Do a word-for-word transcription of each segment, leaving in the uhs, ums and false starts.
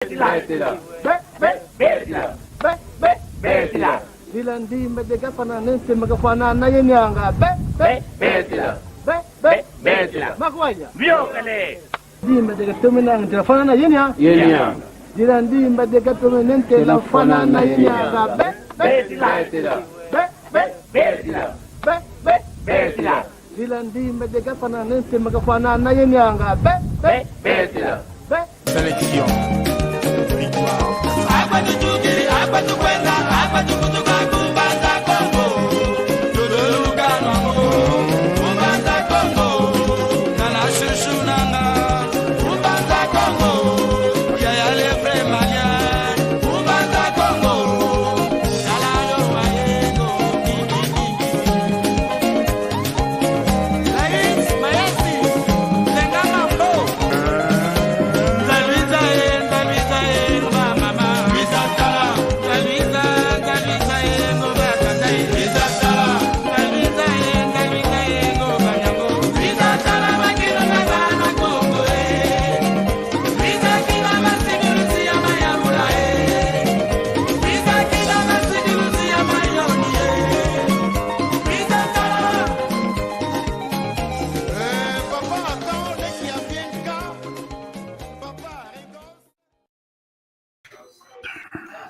Betila. Be, be, betila. Be, be, betila. Dila ndimba de gafana nente magafana na yenianga. Be, be, betila. Be, be, betila. Makwanya. Biokele. Ndimba de gatome nente la fana na yenia. Yenia. Dila ndimba de gatome nente la fana na yenianga. Be, be, betila. Be, be, betila. Be, be, betila. Dila ndimba de gafana nente magafana na yenianga. Be, be, betila. Be. Sélection. Victoire. Akwa tutukili, akwa tukwenda, akwa tukutuka ku Mbanza Kongo. Tululuka nwango, ku Mbanza Kongo. Nana shushu nanga, ku Mbanza Kongo. Yaya le vrai malien, ku Mbanza Kongo. Tala yo wayengo.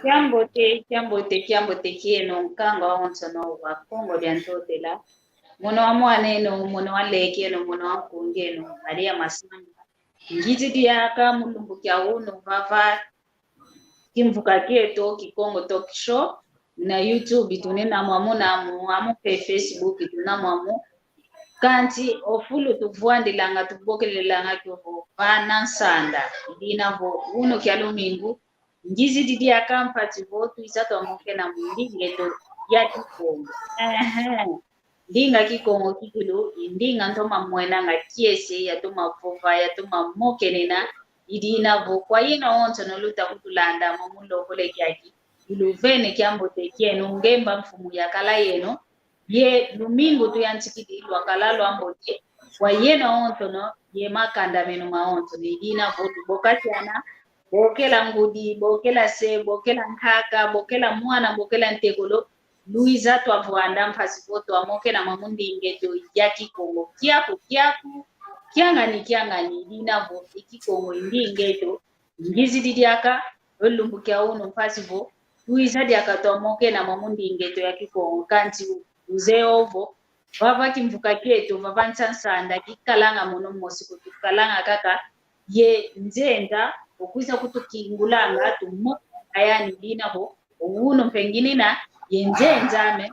Kiambote, kiambote, kiambote kieno, nkangwa wonsono wa Kongo dia Ntotela. Mono wa mwan'eno, mono wa nlek'eno, mono wa nkung'eno, Maria Masamba. Ngizidi diaka mu lumbu kia unu vava, Kimvuka Kieto Kikongo Talk Show. Na YouTube tunena mwamu, na mwamu mpe Facebook tuna mwamu. Kansi o fulu tuvwandilanga, tubokelelanga kio vo vana nsanda. Dina vo unu kia lumingu, ngizidi diaka mpasi vo twiza twamokena mu ndinga eto ya Kikongo. Ehe. Ndinga Kikongo kikilu i ndinga ntoma mwenanga kiese, yatoma vova, yatoma mokenena. I dina vo kwa yeno wonsono luta kutulanda mo mu lombo le kiaki, iluvene kiambote kieno, ngemba mfumu yakala yeno, ye lumingu tuyantikidi lwakala lwambote kwa yeno wonsono ye makanda meno mawonsono. I dina vo tubokasiana, bokela ngudi, bokela se, bokela nkaka, bokela mwana, bokela ntekolo, luiza twavwanda mpasi vo twamokena mwamu ndinga eto ya Kikongo. Kiaku, kiaku, kiangani, kiangani, i dina vo i Kikongo i ndinga eto. Ngizidi diaka o lumbu kia unu mpasi vo twiza diaka twamokena mwamu ndinga eto ya Kikongo. Kansi uzeye ovo, vava Kimvuka Kieto, vava nsa nsanda, kikalanga mono mosi ko, tukalanga kaka ye nzenza, okwiza kutukingulanga, tumokena yani. Dina vo unu mpe nginina ye nzenza ame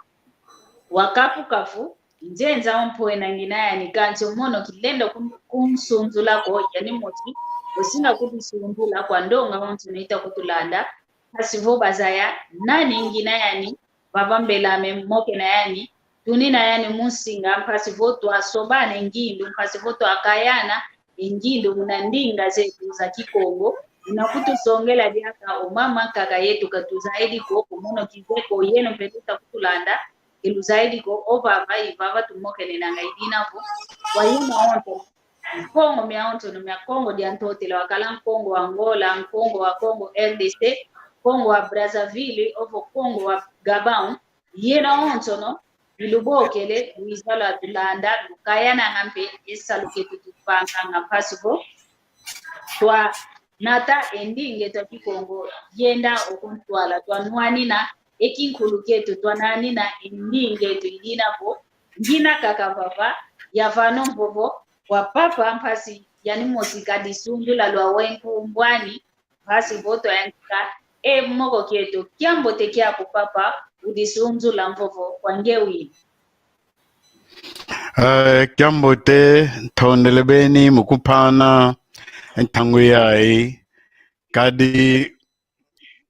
wa Kafu-Kafu, nzenza ompwena ngina yani, kansi omono kilenda kun-, kunsunzula ko, yani mosi osinga kudisunzula kwa ndonga wonsono ita kutulanda, mpasi vo bazaya nani ngina yani, vava mbela ame mokena yani, tunina yani mu nsinga, mpasi vo twasobana e ngindu, mpasi vo twakayana e ngindu muna ndinga zeto za Kikongo, muna kutusongela diaka o mama nkaka yeto katuzaidi ko, kumono kize ko, yeno mpe luta kutulanda, ke luzaidi ko. Ovava, ivava tumokenenanga. I dina vo kwa yeno wonsono, Nkongo miawonsono mia Kongo dia Ntotela, wakala Nkongo wa Angola, Nkongo wa Kongo R D C, Kongo wa Brazzaville, ovo Kongo wa Gabão, yeno wonsono ilubokele, luiza lwatulanda, lukayananga mpe e salu keto tupanganga mpasi vo twanata e ndinga eto ya Kikongo yenda okuntwala, twanwanina e kinkulu kieto, twananina e ndinga eto. I dina vo ngina kaka vava, yavana o mvovo kwa papa, mpasi yani mosi kadisunzula lwa wenku mbwani, mpasi vo twayantika e moko kieto. Kiambote kiaku papa, udisunzula mvovo kwa nge wina. Eh, kiambote, ntondele beni mu kumpana ntangu yayi, kadi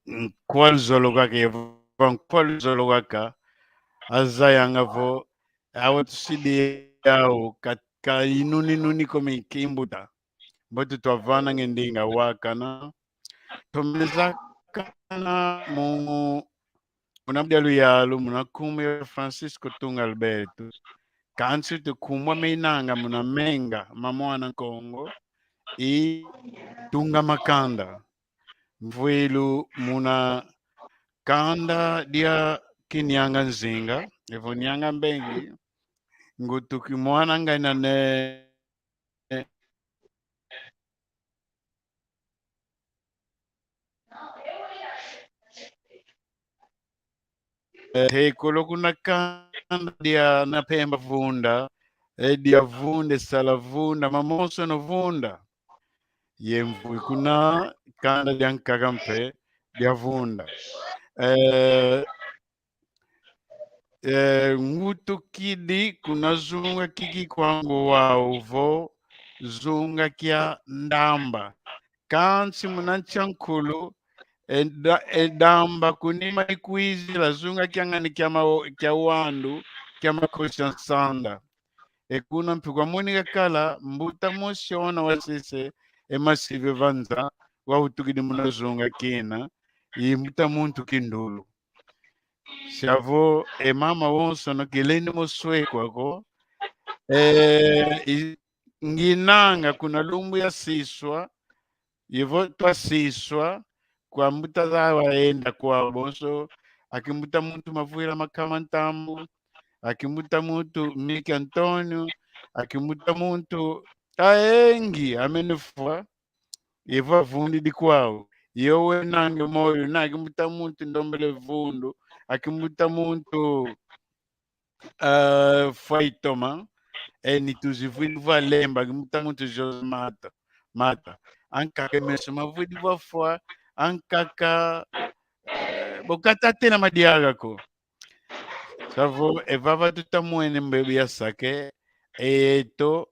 nkwa luzolo kaka, ye vo nkwa luzolo kaka, azayanga vo awa tusidi yau ka, ka inuni nuni ko, me kimbuta. Mbote twavananga e ndinga wakana. Tomene zakana mu, muna budia luyalu, muna nkumbu ya Francisco Tunga Alberto. Kansi tukumbu amenanga muna menga ma mwana Nkongo i Tunga Makanda. Mvwilu muna kanda dia Kinianga Nzinga, evo Nianga Mbengi, ngutuki mwana ngana ne hekolo kuna kanda dia Napemba Vunda, e dia Vunda, e sala Vunda, mamonsono Vunda. Ye mvwi kuna kanda dia nkaka mpe dia Vunda. Eh, eh, ngutukidi kuna zunga kiki kwangu wau vo zunga kia Ndamba. Kansi muna nsi a nkulu, e Nda-, e Ndamba kunima ikwizila zunga kia ngani kia ma-, kia wandu, kia makosi a nsanda. E kuna mpe kwamwini kakala mbuta mosi ona wasese, e masivi va nza, wautukidi muna zunga kina, i mbuta muntu Kindulu. Siavo e mama wonsono kilendi mo swekwa ko. E, i-, nginanga kuna lumbu ya siswa, ivo twasiswa kwa mbuta za waenda kwa bonso, aki mbuta muntu Mavwila Makama Ntambu, aki mbuta muntu Miki Antonio, aki mbuta muntu aengi amenefwa, ivo avundidi kwau. Iyo wenange moyo, na aki mbuta muntu Ndombele Vundu, aki mbuta muntu, eh, Fwaitoma, e, ni tuzivwidi vwa Lemba, aki mbuta muntu Jose Mata, Mata. Ankaka meso mavwidi vwa fwa, ankaka, eh, bo kata tena madiaka ko. Savo, e vava tutamwene mbebu ya sake, e yeto,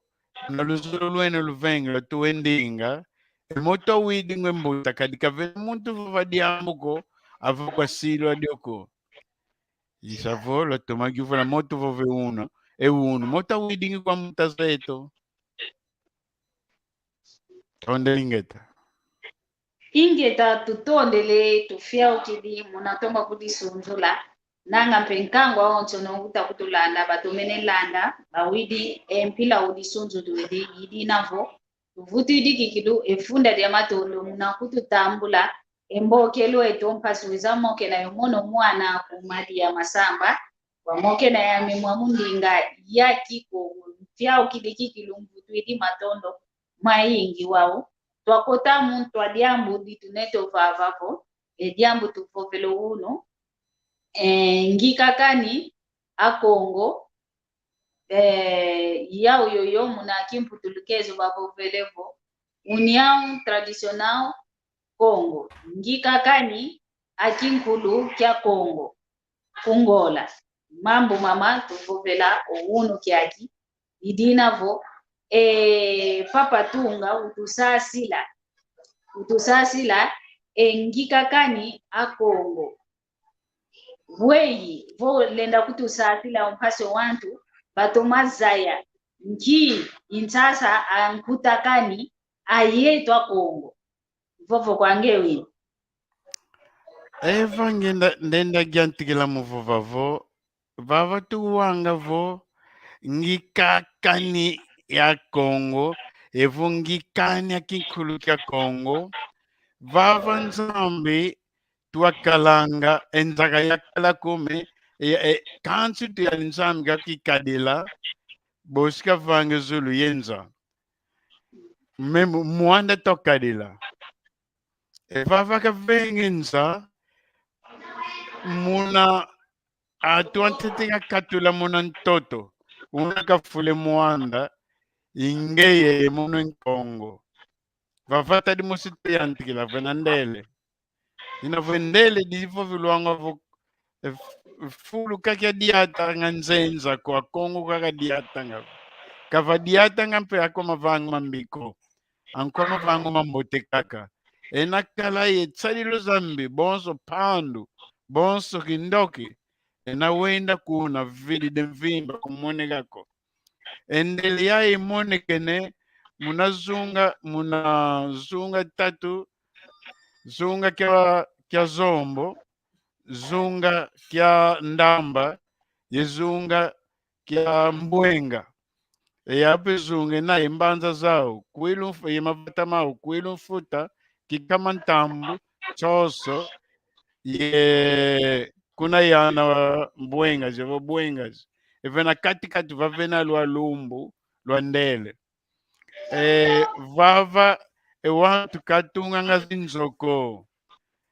na luzolo lwene luvenge lwatuendinga, e moto awidi ngwe mbuta, kadi kavena muntu vova diambu ko, avo kwasilwa dio ko. I savo, lwatoma kivula moto vova e unu, e unu, moto awidingi kwa mbuta zeto. Tondele ingeta. Ingeta, tutondele, tufiaukidi muna toma kudisunzula. Nanga mpe nkangu awonsono uta kutulanda, batomene landa, bawidi e mpila udisunzulwidi, i dina vo tuvutwidi kikilu e funda dia matondo muna kututambula e mbokelu eto mpasi wiza mokena yo mono mwana ku Madia Masamba, wamokena yami mwa mundinga ya Kikongo, mfiaukidi kikilu mvutwidi matondo mayingi wau. Twakota mu ntwa diambu ditunete vava vo, e diambu tuvovele unu, e, ngikakani a Kongo, e, yau yoyo muna kimputulukezo bavovele vo União Tradicional Kongo, ngikakani a kinkulu kia Kongo, ku Ngola. Mambu mama tuvovela o unu kiaki, i dina vo, e, Papa Tunga utusasila, utusasila e ngikakani a Kongo. Weyi, vo lenda kutusasila o mpasi o wantu batoma zaya nki i nsasa a nkutakani a yeto a Kongo. Vovo kwa nge wina. Eva nge nda-, ndenda yantikila mu vova vo, vava tuwanga vo, ngikakani ya Kongo, evo ngikani a kinkulu kia Kongo, vava Nzambi twakalanga, e nzaka yakala kume, e, e, kansi tuyali Nzambi kakikadila, bosi kavange zulu ye nza. Meme mwanda twakadila. E vava kavenge nza, muna atu antete kakatula muna ntoto, una kafule mwanda, i ngeye ye mono Nkongo. Vava tadi mosi tuyantikila vena ndele. Ina vo ndele divovilwanga vo, e, f-, fulu kaka diatanga nzenza ko, a Kongo kaka diatanga. Kava diatanga mpe ako mavangu mambi ko. Ankwa mavangu mambote kaka. Ena kala ye tsadilu zambi, bonso pandu, bonso kindoki. Ena wenda kuna vididi mvimba kumoneka ko. E ndele yayi imonekene muna zunga, muna zunga tatu, zunga kia, kia Zombo, zunga kia Ndamba, ye zunga kia Mbwenga. E yape zunga ena ye mbanza zau, Kwilu Mf-, ye mavata mau, Kwilu Mfuta, Kikama Ntambu, Tsoso, ye kuna yana wa Bwengazi, vo Bwengazi. Eve na kati-kati vavena lwa lumbu lwa ndele. E, vava, e wantu katunganga zinzo ko.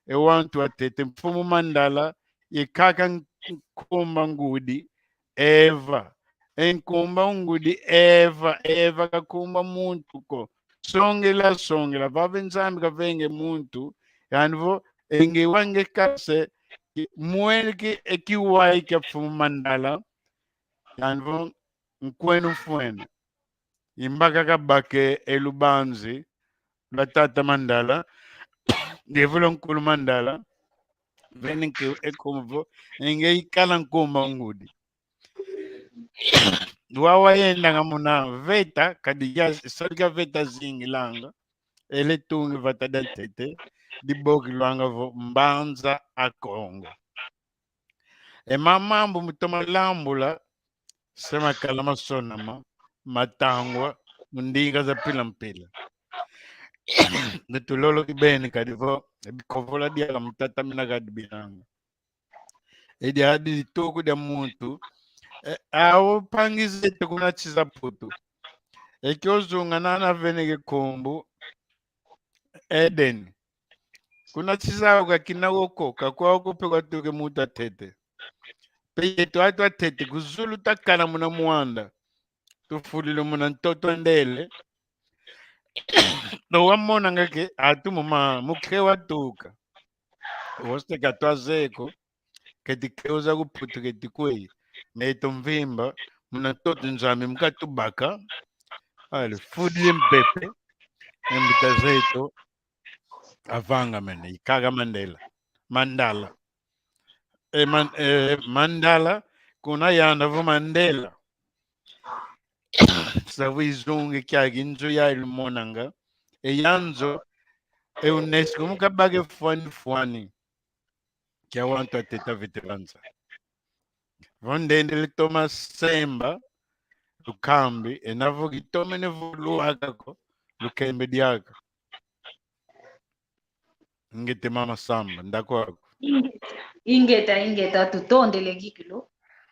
E wantu atete, Mfumu Mandala, ye kaka nkumba ngudi, Eva. E nkumba ngudi, Eva, Eva kakumba muntu ko. Songela, songela, vava Nzambi kavenge muntu, yani vo, e nge wange kase, ki-, mwene ki, e kiwai kia Mfumu Mandala, yani vo, nkwenu mfwene. Imbaka kabake e lubanzi lwa tata Mandala, ndevula nkulu Mandala, veni nki e nkumbu vo, e nge ikala nkumba ngudi. Wawa yendanga muna veta, kadi ya, salu kia veta zingilanga, ele tungi vata dia ntete, dibokilwanga vo Mbanza a Kongo. E mamambu mutoma lambula, se makala masonama, matangwa, mu ndinga za mpila mpila. Nitulolo kibeni kadi vo, e bikovola diaka mutatamina kadi binanga. Edi adi dituku dia muntu, e, awo mpangi zeto kuna nsi za Mputu. Eki ozunga nana aveneke nkumbu, Eden. Kuna nsi zau kakina ko ko, kakwau ko mpe kwatuke muntu atete. Mpe yeto atu atete, ku zulu twakala muna mwanda. Tufulile muna ntoto a ndele. No wamonanga ke, atu muma, mu ke watuka. Wose katwazeye ko, keti keuza ku Mputu keti kweyi. Neto mvimba, muna ntoto Nzambi mu katubaka. Ale, fudile mpepe, e mbuta zeto, avangamene, ikaka Mandela. Mandala. E man-, e, Mandala, kuna yanda vo Mandela. Sa vo izungi kiaki nzo ya ilumonanga. E ya nzo, e UNESCO mu kabake fwani fwani. Kia wantu ateta vete banza. Vo ndendele toma semba, lukambi, ena vo kitomene vo lwaka ko, lukembe diaka. Ingeta mama Samba, ndakwaku. Inge-, ingeta, ingeta, tutondele kikilu.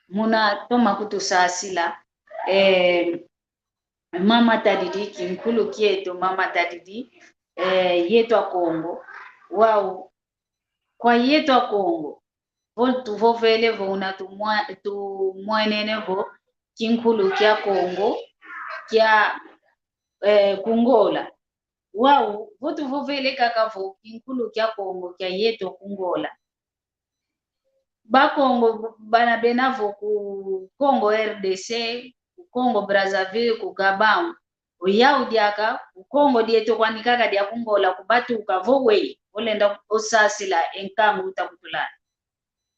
Muna toma kutusasila, eh, mama Tadidi, kinkulu kieto, mama Tadidi, eh, yeto a Kongo. Wau, kwa yeto a Kongo. Vo tuvovele vo una tumwa-, tumwenene vo kinkulu kia Kongo, kia, eh, ku Ngola. Wau, vo tuvovele kaka vo kinkulu kia Kongo, kia yeto ku Ngola. Bakongo bana bena vo ku Congo R D C, ku Congo Brazzaville, ku Gabão. Oyau diaka, ku Kongo dieto kwani kaka dia ku Ngola kubatuka vo weyi, olenda osasila e nkangu utakutulanda.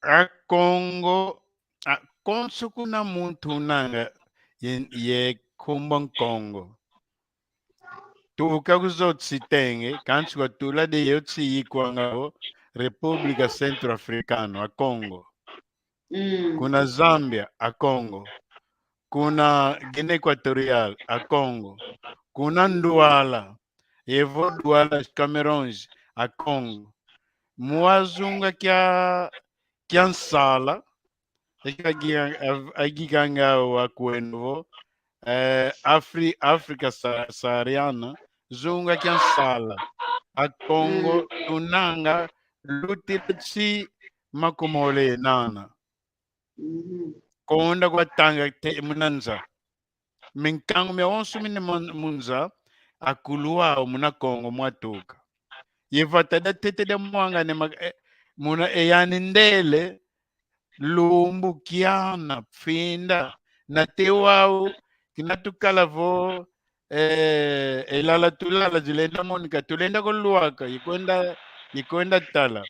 A Kongo, a, konso kuna muntu unanga ye, ye nkumbu a Nkongo. Tuka ku zotsi tenge, kansi kwatula de yotsi yikwanga vo República Centroafricana, a Kongo. Mm. Kuna Zambia, a Kongo. Kuna Guiné Equatorial, a Kongo. Kuna Nduala, evo Duala, Cameroons, a Kongo. Mu wazunga kia, kia nsala, eka gi-, av-, agikanga wa kwenu vo, eh, Afri-, Afrika sa-, Sahariana, zunga kia nsala. A Kongo, mm, tunanga lutila tsi makumole nana. Mhm. Konda kwatanga te muna nza. Minkangu miawonso mine mon-, mu nza, akulu wau muna Kongo mwatuka. Ye vata dia tete dia mwangane ma-, eh, muna eyani ndele, lumbu, kiana, finda, nate wau, kina tukala vo, eh, elala tulala zilenda monika, tulenda ko lwaka, ikwenda, ikwenda tala.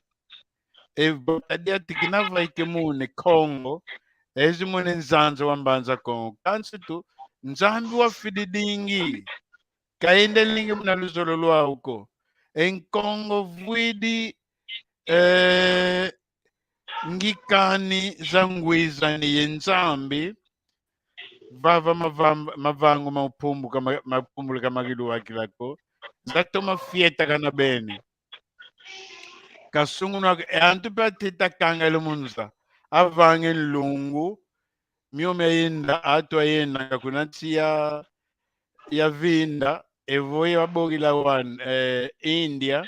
E vata diati kina vaike mune Kongo, ezi mune nzanza wa Mbanza Kongo. Kansi tu, Nzambi wafididingi, kayendelingi muna luzolo lwau ko. E Nkongo vwidi, eh, ngikani za ngwizani ye Nzambi, vava mavamba-, mavangu maupumbuka ma-, mapumbuluka magilu wakila ko, zatoma fieta kana beni. Kasungunu ako, e antu pe ateta kangala mu nza. Avange nlungu, mio miayenda, atu ayendanga kuna nsi ya, ya vinda, evo ye wabokila wan, eh, India,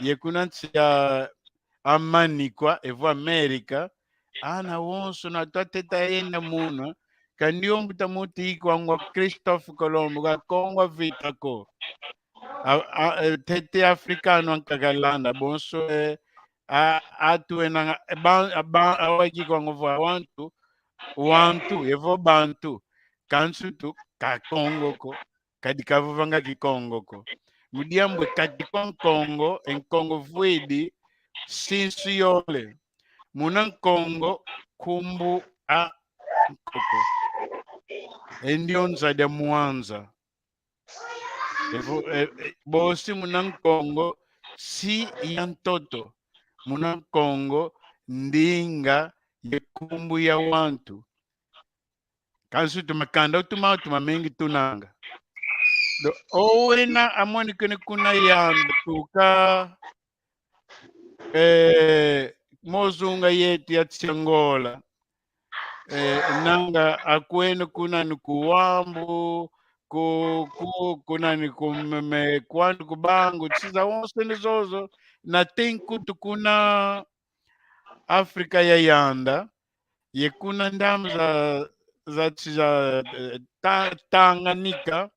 ye kuna nsi ya Amanikwa, evo Amerika, ana wonso na twateta yenda muna, kandi yo mbuta muntu ikwangwa Christophe Colombo, ka Kongo avita ko. A, a, e, tete africano ankaka landa, bonso, e, a, atu enanga, e, ba, a, ba, awa kikwangwa vo wantu, wantu, evo bantu, kansi tu, ka Kongo ko. Kadi kavovanga Kikongo ko. Mu diambu e kati kwa Nkongo, e Nkongo vwidi sinsu yole. Muna Nkongo nkumbu a nkoko. E ndio nza dia mwanza. Evo, e, e, bosi muna Nkongo si ya ntoto. Muna Nkongo ndinga ye nkumbu ya wantu. Kansi tu makanda utuma, utuma mengi tunanga. Do, owena amonikene kuna yanda tuka, eh, mozunga yetu ya Angola. Eh, nanga akwene kuna ni ku Wambu, ku, ku, kuna ni ku meme, kwani ku Bangu, nsi zawonso ni zozo, na tenkutu kuna Afrika ya Yanda, ye kuna ndambu za, za, za, eh, Ta-, Tanganyika,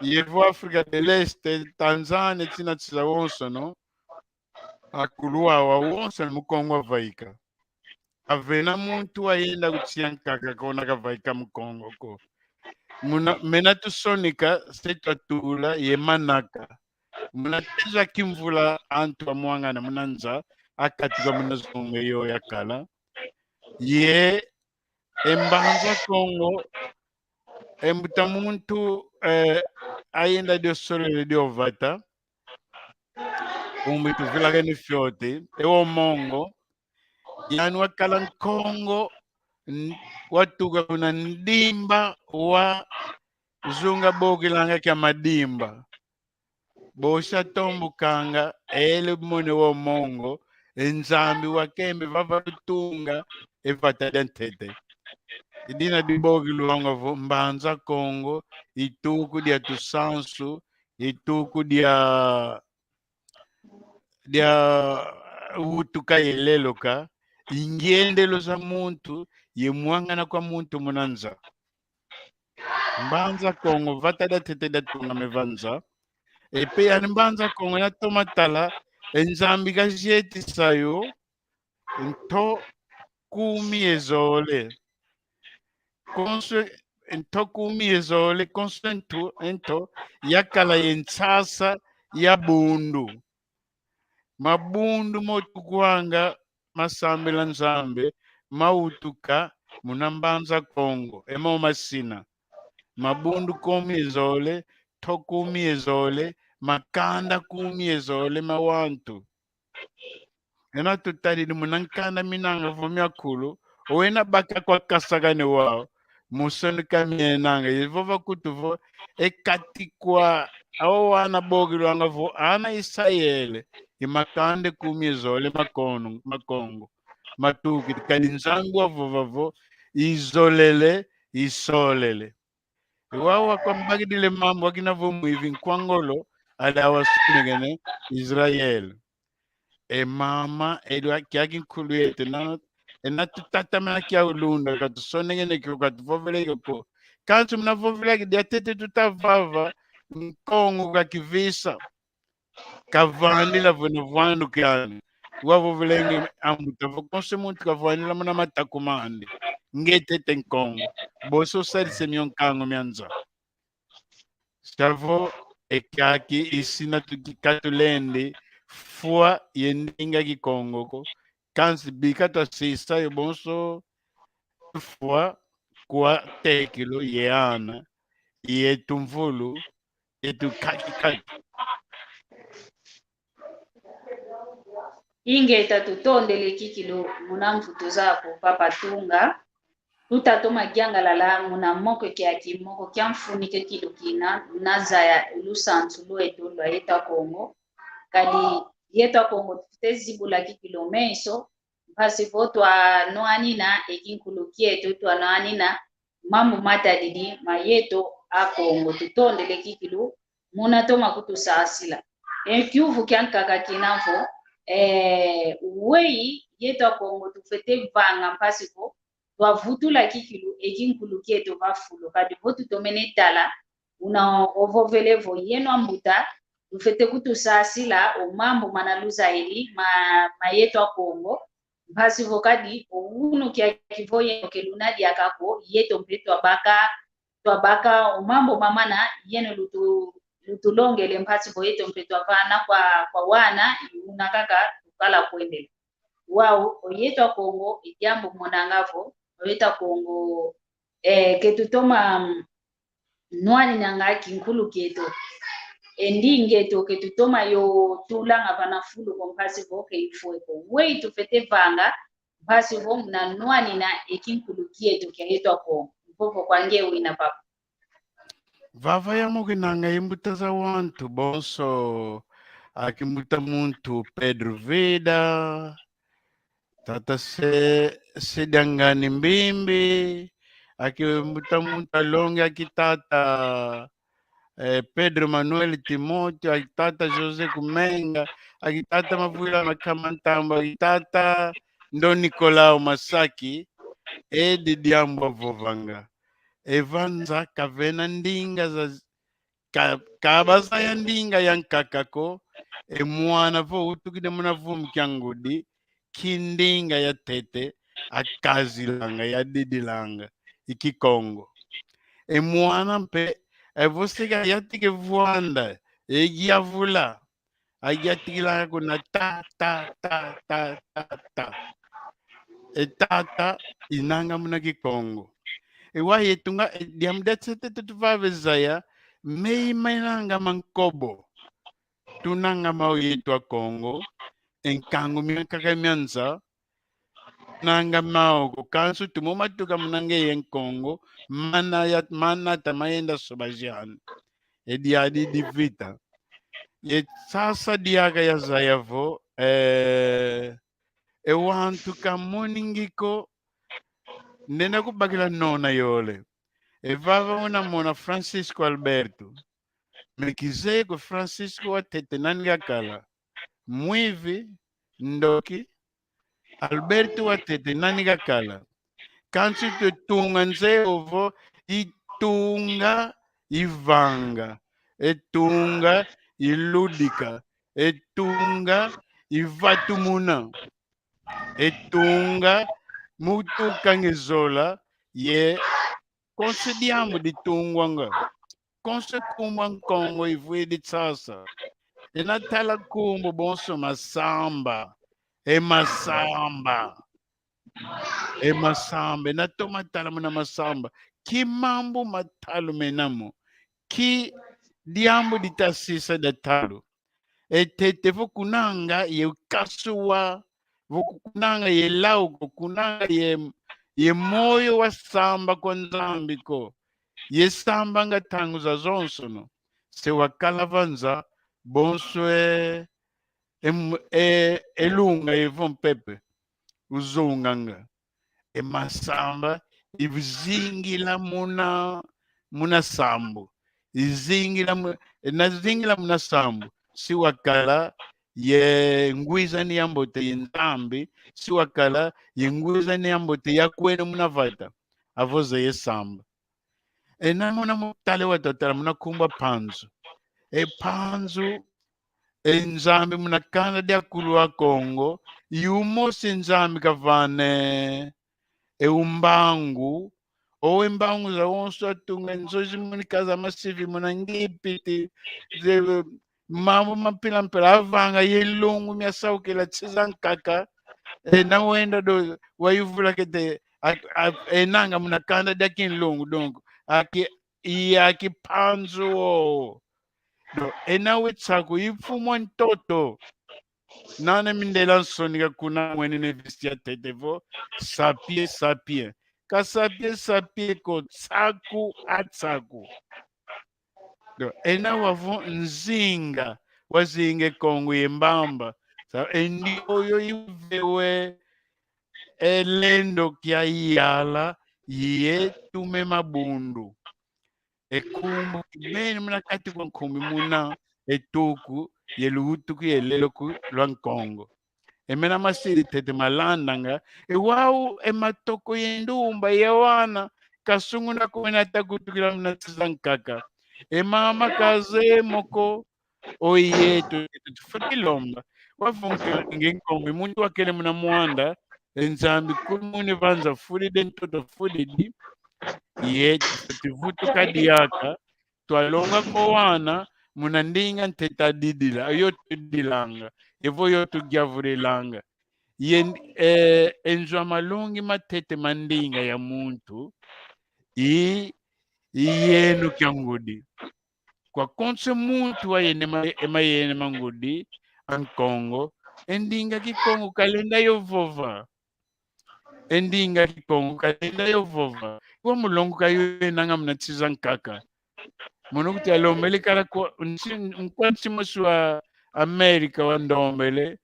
ye vo Afrika de l'Est, Tanzania, tsina nsi zawonso, no? Akulu awa wonso ni mu Kongo avaika. Avena muntu wayenda ku nsi yankaka kona kavaika mu Kongo ko. Muna, mena tusonika, se twatula, ye manaka. Muna teza kimvula antu amwangana muna nza, akatuka muna zunga yo yakala. Ye, e Mbanza Kongo, e mbuta muntu, eh, ayenda dio solele dio vata, umbi tuvilakene fioti, e wo Mongo, yani wakala Nkongo, n-, watuka kuna Ndimba wa zunga bokilanga kia Madimba. Bosi atombukanga, ele mone wo Mongo, e Nzambi wakembe vava lutunga, e vata dia ntete. I dina dibokilwanga vo Mbanza Kongo, i tuku dia tusansu, i tuku dia, dia utuka ye leloka, i ngiendelo za muntu, ye mwangana kwa muntu muna nza. Mbanza Kongo, vata dia ntete dia tungame va nza. E pe yani Mbanza Kongo, na toma tala, e Nzambi kazietisa yo, nto kumi ye zole. Konso, nto kumi ye zole, konso nto, nto, yakala ye nsasa ya bundu. Mabundu mo tukwanga masambila Nzambi, mawutuka muna Mbanza Kongo, e mo masina. Mabundu kumi ye zole, nto kumi ye zole, makanda kumi ye zole ma wantu. Ena tutadidi muna nkanda minanga vo miakulu, owena baka kwa kasakane wau, mu sonika mienanga, ye vova kutu vo, e kati kwa, awa wana bokilwanga vo, ana Isayele, i makanda kumi ye zole ma Kon-, ma Kongo, matukidi, kadi Nzambi wavova vo, izolele, isolele. Wau wakwambakidile mambu akina vo mwivi nkwa ngolo, ali awa sonekene Israel. E mama, edo kiaki nkulu yetu, na, ena tutatamana kia ulunda, katusonekene kio, katuvovele kio ko. Kansi muna vovela ki diatete tutavava, Nkongo kakivisa. Kavandila vwena vwandu kiani. Wavovelenge ambuta vo konso muntu kavandila muna mataku mandi. Nge tete Nkongo. Boso sadise mio nkangu mia nza. Savo e kiaki isina tuki katulendi fwa ye ndinga Kikongo ko. Kansi bika twasisa yo bonso fwa kwa tekilo ye ana, ye tumvulu, ye tukaki kaki. Ingeta, tutondele kikilu muna mvutu zaku, Papa Tunga. Tuta toma yangalala muna moko kiaki, moko kia mfunu kikilu kina, na zaya lusansu lweto lwa yeta Kongo. Kadi yeto Akongo tufwete zibula kikilu meso, mpasi vo twanwanina e kinkulu kieto, twanwanina mambu matadidi ma yeto Akongo. Tutondele kikilu muna toma kutusasila. E kiuvu kiankaka kina vo, eh, weyi yeto Akongo tufwete vanga mpasi vo twavutula kikilu e kinkulu kieto va fulu. Kadi vo tutomene tala, una ovovele vo yeno ambuta, tufwete kutusasila o mambu mana luzayidi ma, ma yeto Akongo, mpasi vo kadi o unu kiaki vo yeno ke luna diaka ko, yeto mpe twabaka, twabaka o mambu mamana yeno lutu, lutulongele, mpasi vo yeto mpe twavana kwa, kwa wana, i una kaka tukala kwendela. Wau, o yeto Akongo, i diambu monanga vo, o yeto Akongo, eh, ke tutoma, mm, nwaninanga kinkulu kieto. E ndinga eto ke tutoma yo tulanga vana fulu ko, mpasi vo ke ifwe ko. Weyi tufwete vanga mpasi vo muna nwanina e kinkulu kieto kia yeto Akongo. Mvovo kwa nge wina, papa. Vava yamukinanga i mbuta za wantu bonso, aki mbuta muntu Pedro Vida, tata Se-, Sediangani Mbimbi, aki mbuta muntu alongi, aki tata, eh, Pedro Manuel Timóteo, aki tata José Kumenga, aki tata Mavwila Makama Ntambo, aki tata Ndo Nicolau Masaki, edi diambu avovanga. E vanza kavena ndinga za, ka, ka bazaya ndinga yankaka ko, e mwana vo utukidi muna vumbi kia ngudi, ki ndinga yatete akazilanga, yadidilanga, i Kikongo. E mwana mpe, e vo seka yatike vwanda, e yavula, ayatikilanga kuna ta, ta, ta, ta, ta, ta. E tata inanga muna Kikongo. E wa yetunga, e diambu diatete tuvave zaya, mei mainanga ma nkobo. Tunanga mau yeto Akongo, e nkangu miankaka mia nza, nanga mau ko, kansi tumo matuka muna ngeye Nkongo, mana ya, manata mayenda soba ziani. E diadi divita. Ye sasa diaka yazaya vo, eh, e wantu kamoningi ko, ndenda kubakila nona yole. E vava una mona Francisco Alberto. Me kizeye ko Francisco watete nani kakala. Mwivi, ndoki, Alberto watete nani kakala. Kansi tutunga nze ovo, itunga ivanga, etunga iludika, etunga ivatumuna, etunga mutuka nge zola, ye konso diambu ditungwanga. Konso nkumbu a Nkongo ivwidi sasa. Ina tala nkumbu bonso masamba. E masamba. E masamba. Ina toma tala muna masamba. Ki mambu matalu mena mo. Ki diambu ditasisa dia talu. E tete vo kunanga ye ukasuwa, vo kunanga ye lau ko, kunanga ye, ye moyo wa samba kwa Nzambi ko, ye sambanga ntangu zazonsono, se wakala va nza, bonso e, e, e, e lunga evo mpepe uzunganga. E masamba izingila muna, muna sambu. Izingila mu-, ina zingila muna sambu. Si wakala ye ngwizani ya mbote ye Nzambi. Si wakala ye ngwizani ya mbote ya kwenda muna vata. Avo zeye samba. Ena muna mutale wa tatala muna nkumbu a Mpanzu. E Mpanzu, e Nzambi muna kanda dia kulu a Kongo, i umosi Nzambi kavane e umbangu, o e mbangu zawonso atunga, nzo zi munika za masivi muna Ngipiti, ze, mambu ma mpila mpila avanga ye nlungu miasaukila nsi zankaka, ena wenda do wayuvula kete, a, a, enanga muna kanda dia kinlungu, donc, aki, i aki Mpanzu o. Donc, ena we Tsaku, i mfumu a ntoto. Nana mindela nsoni ka kuna mwenene visi ya tete vo, sapie, sapie. Ka sapie, sapie ko, Tsaku a Tsaku. Donc, ena wavo Nzinga, wazinga e Kongo ye mbamba. Sa, e ndioyo ivewe e lendo kia iyala, ye tume mabundu. E nkumbu kibeni muna kati kwa nkumi muna e tuku, ye luwutuku ye leloku lwa Nkongo. E mena masidi tete malandanga, e wau e matoko ye ndumba ye wana, kasunguna ko mena takutukila muna nsi za nkaka. E mama kazeye mo ko, o yeto, yeto tufwete lomba. Wavunga nge Nkongo, muntu wakele muna mwanda, e Nzambi kulu mune vanza fudidi, ntoto fudidi, yeto tufwete vutuka diaka, twalonga ko wana, muna ndinga ntete adidila, yo tudilanga, evo yo tugiavulilanga. Ye, eh, e nzo a malongi matete ma ndinga ya muntu, i, i yeno kia ngudi. Kwa konso muntu wayena ma-, e mayena ma ngudi a Nkongo, e ndinga Kikongo kalenda yo vova. E ndinga Kikongo kalenda yo vova. Kwa mulongo kayo enanga muna nsi za nkaka. Mono kuti alombele kala kwa nsi, nkwa nsi mosi wa Amerika wandombele,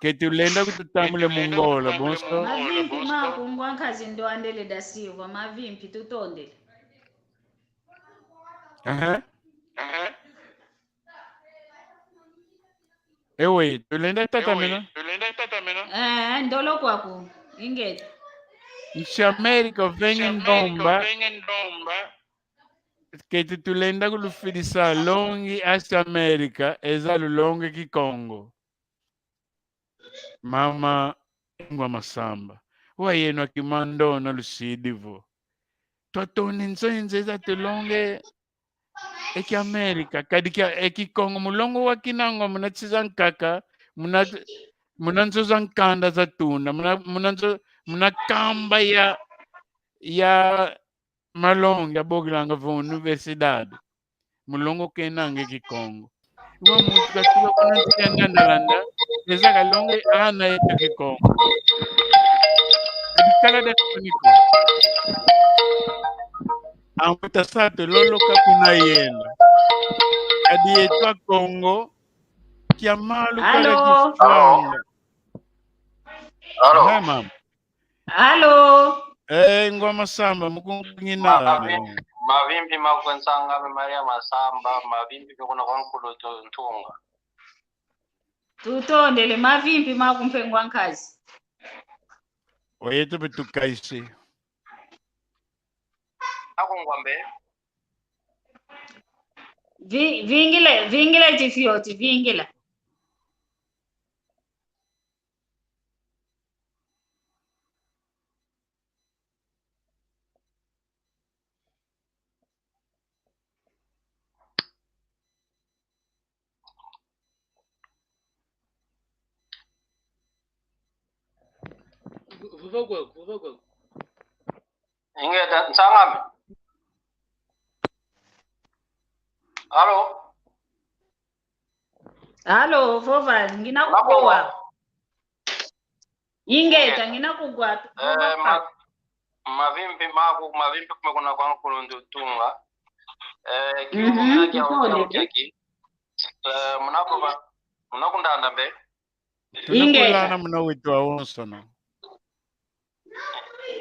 ke tulenda kututambule mu Ngola, bonso. Mavimpi maku ngwa nkazi Ndoandele da Silva, mavimpi tutondele. Aha. Ewe, tulenda tatamena. Eh, ndolo kwaku. Ingeta. Nsi Amerika venge ndomba. Keti tulenda kulufidisa longi asi Amerika, eza lulonge Kikongo. Mama Ngwa Masamba. Wayeno akimandona lusidi vo. Twatoni nzo enze za tulonge e ki Amerika, kadi kia, e Kikongo, mulongo wa kinangwa muna nsi za nkaka, muna, muna nzo za nkanda za tuna, muna, muna nzo, muna kamba ya, ya malongi abokilanga vo universidade. Mulongo kenanga e Kikongo. Iwa muntu katuka kuna nsi ya Ngandalanda, eza kalonga ana yeto Kikongo. Kadi kala da kuniko. Ambuta sa tuloloka kuna yenda. Kadi yeto Akongo, kia malu kala kifwanga. Alo. Aha, mama. Alo. Eh, Ngwa Masamba, mukungu ngina. Mavimpi, mavimpi maku nsang'ame Maria Masamba, mavimpi pe kuna kwa nkulu tu-, ntunga. Tutondele, mavimpi maku mpe ngwa nkazi. Oyeto pe tukaisi. Ako ngwa mbe? Vi-, vingile, vingile chifioti, vingila. Vova kwaku, vova kwaku. Ingeta, nsang'ame. Alo? Alo, vova, ngina kuwa. Ingeta, ngina kugwa. Eh, ma-, mavimpi maku, mavimpi kuma kuna kwa nkulu ndu tunga. Eh, kiu, mhm, muna kia, tutole, kia, kia ki. Eh, muna kuba, muna kundanda mbe. Ingeta. Tuna kulana muna wetu wawonsono.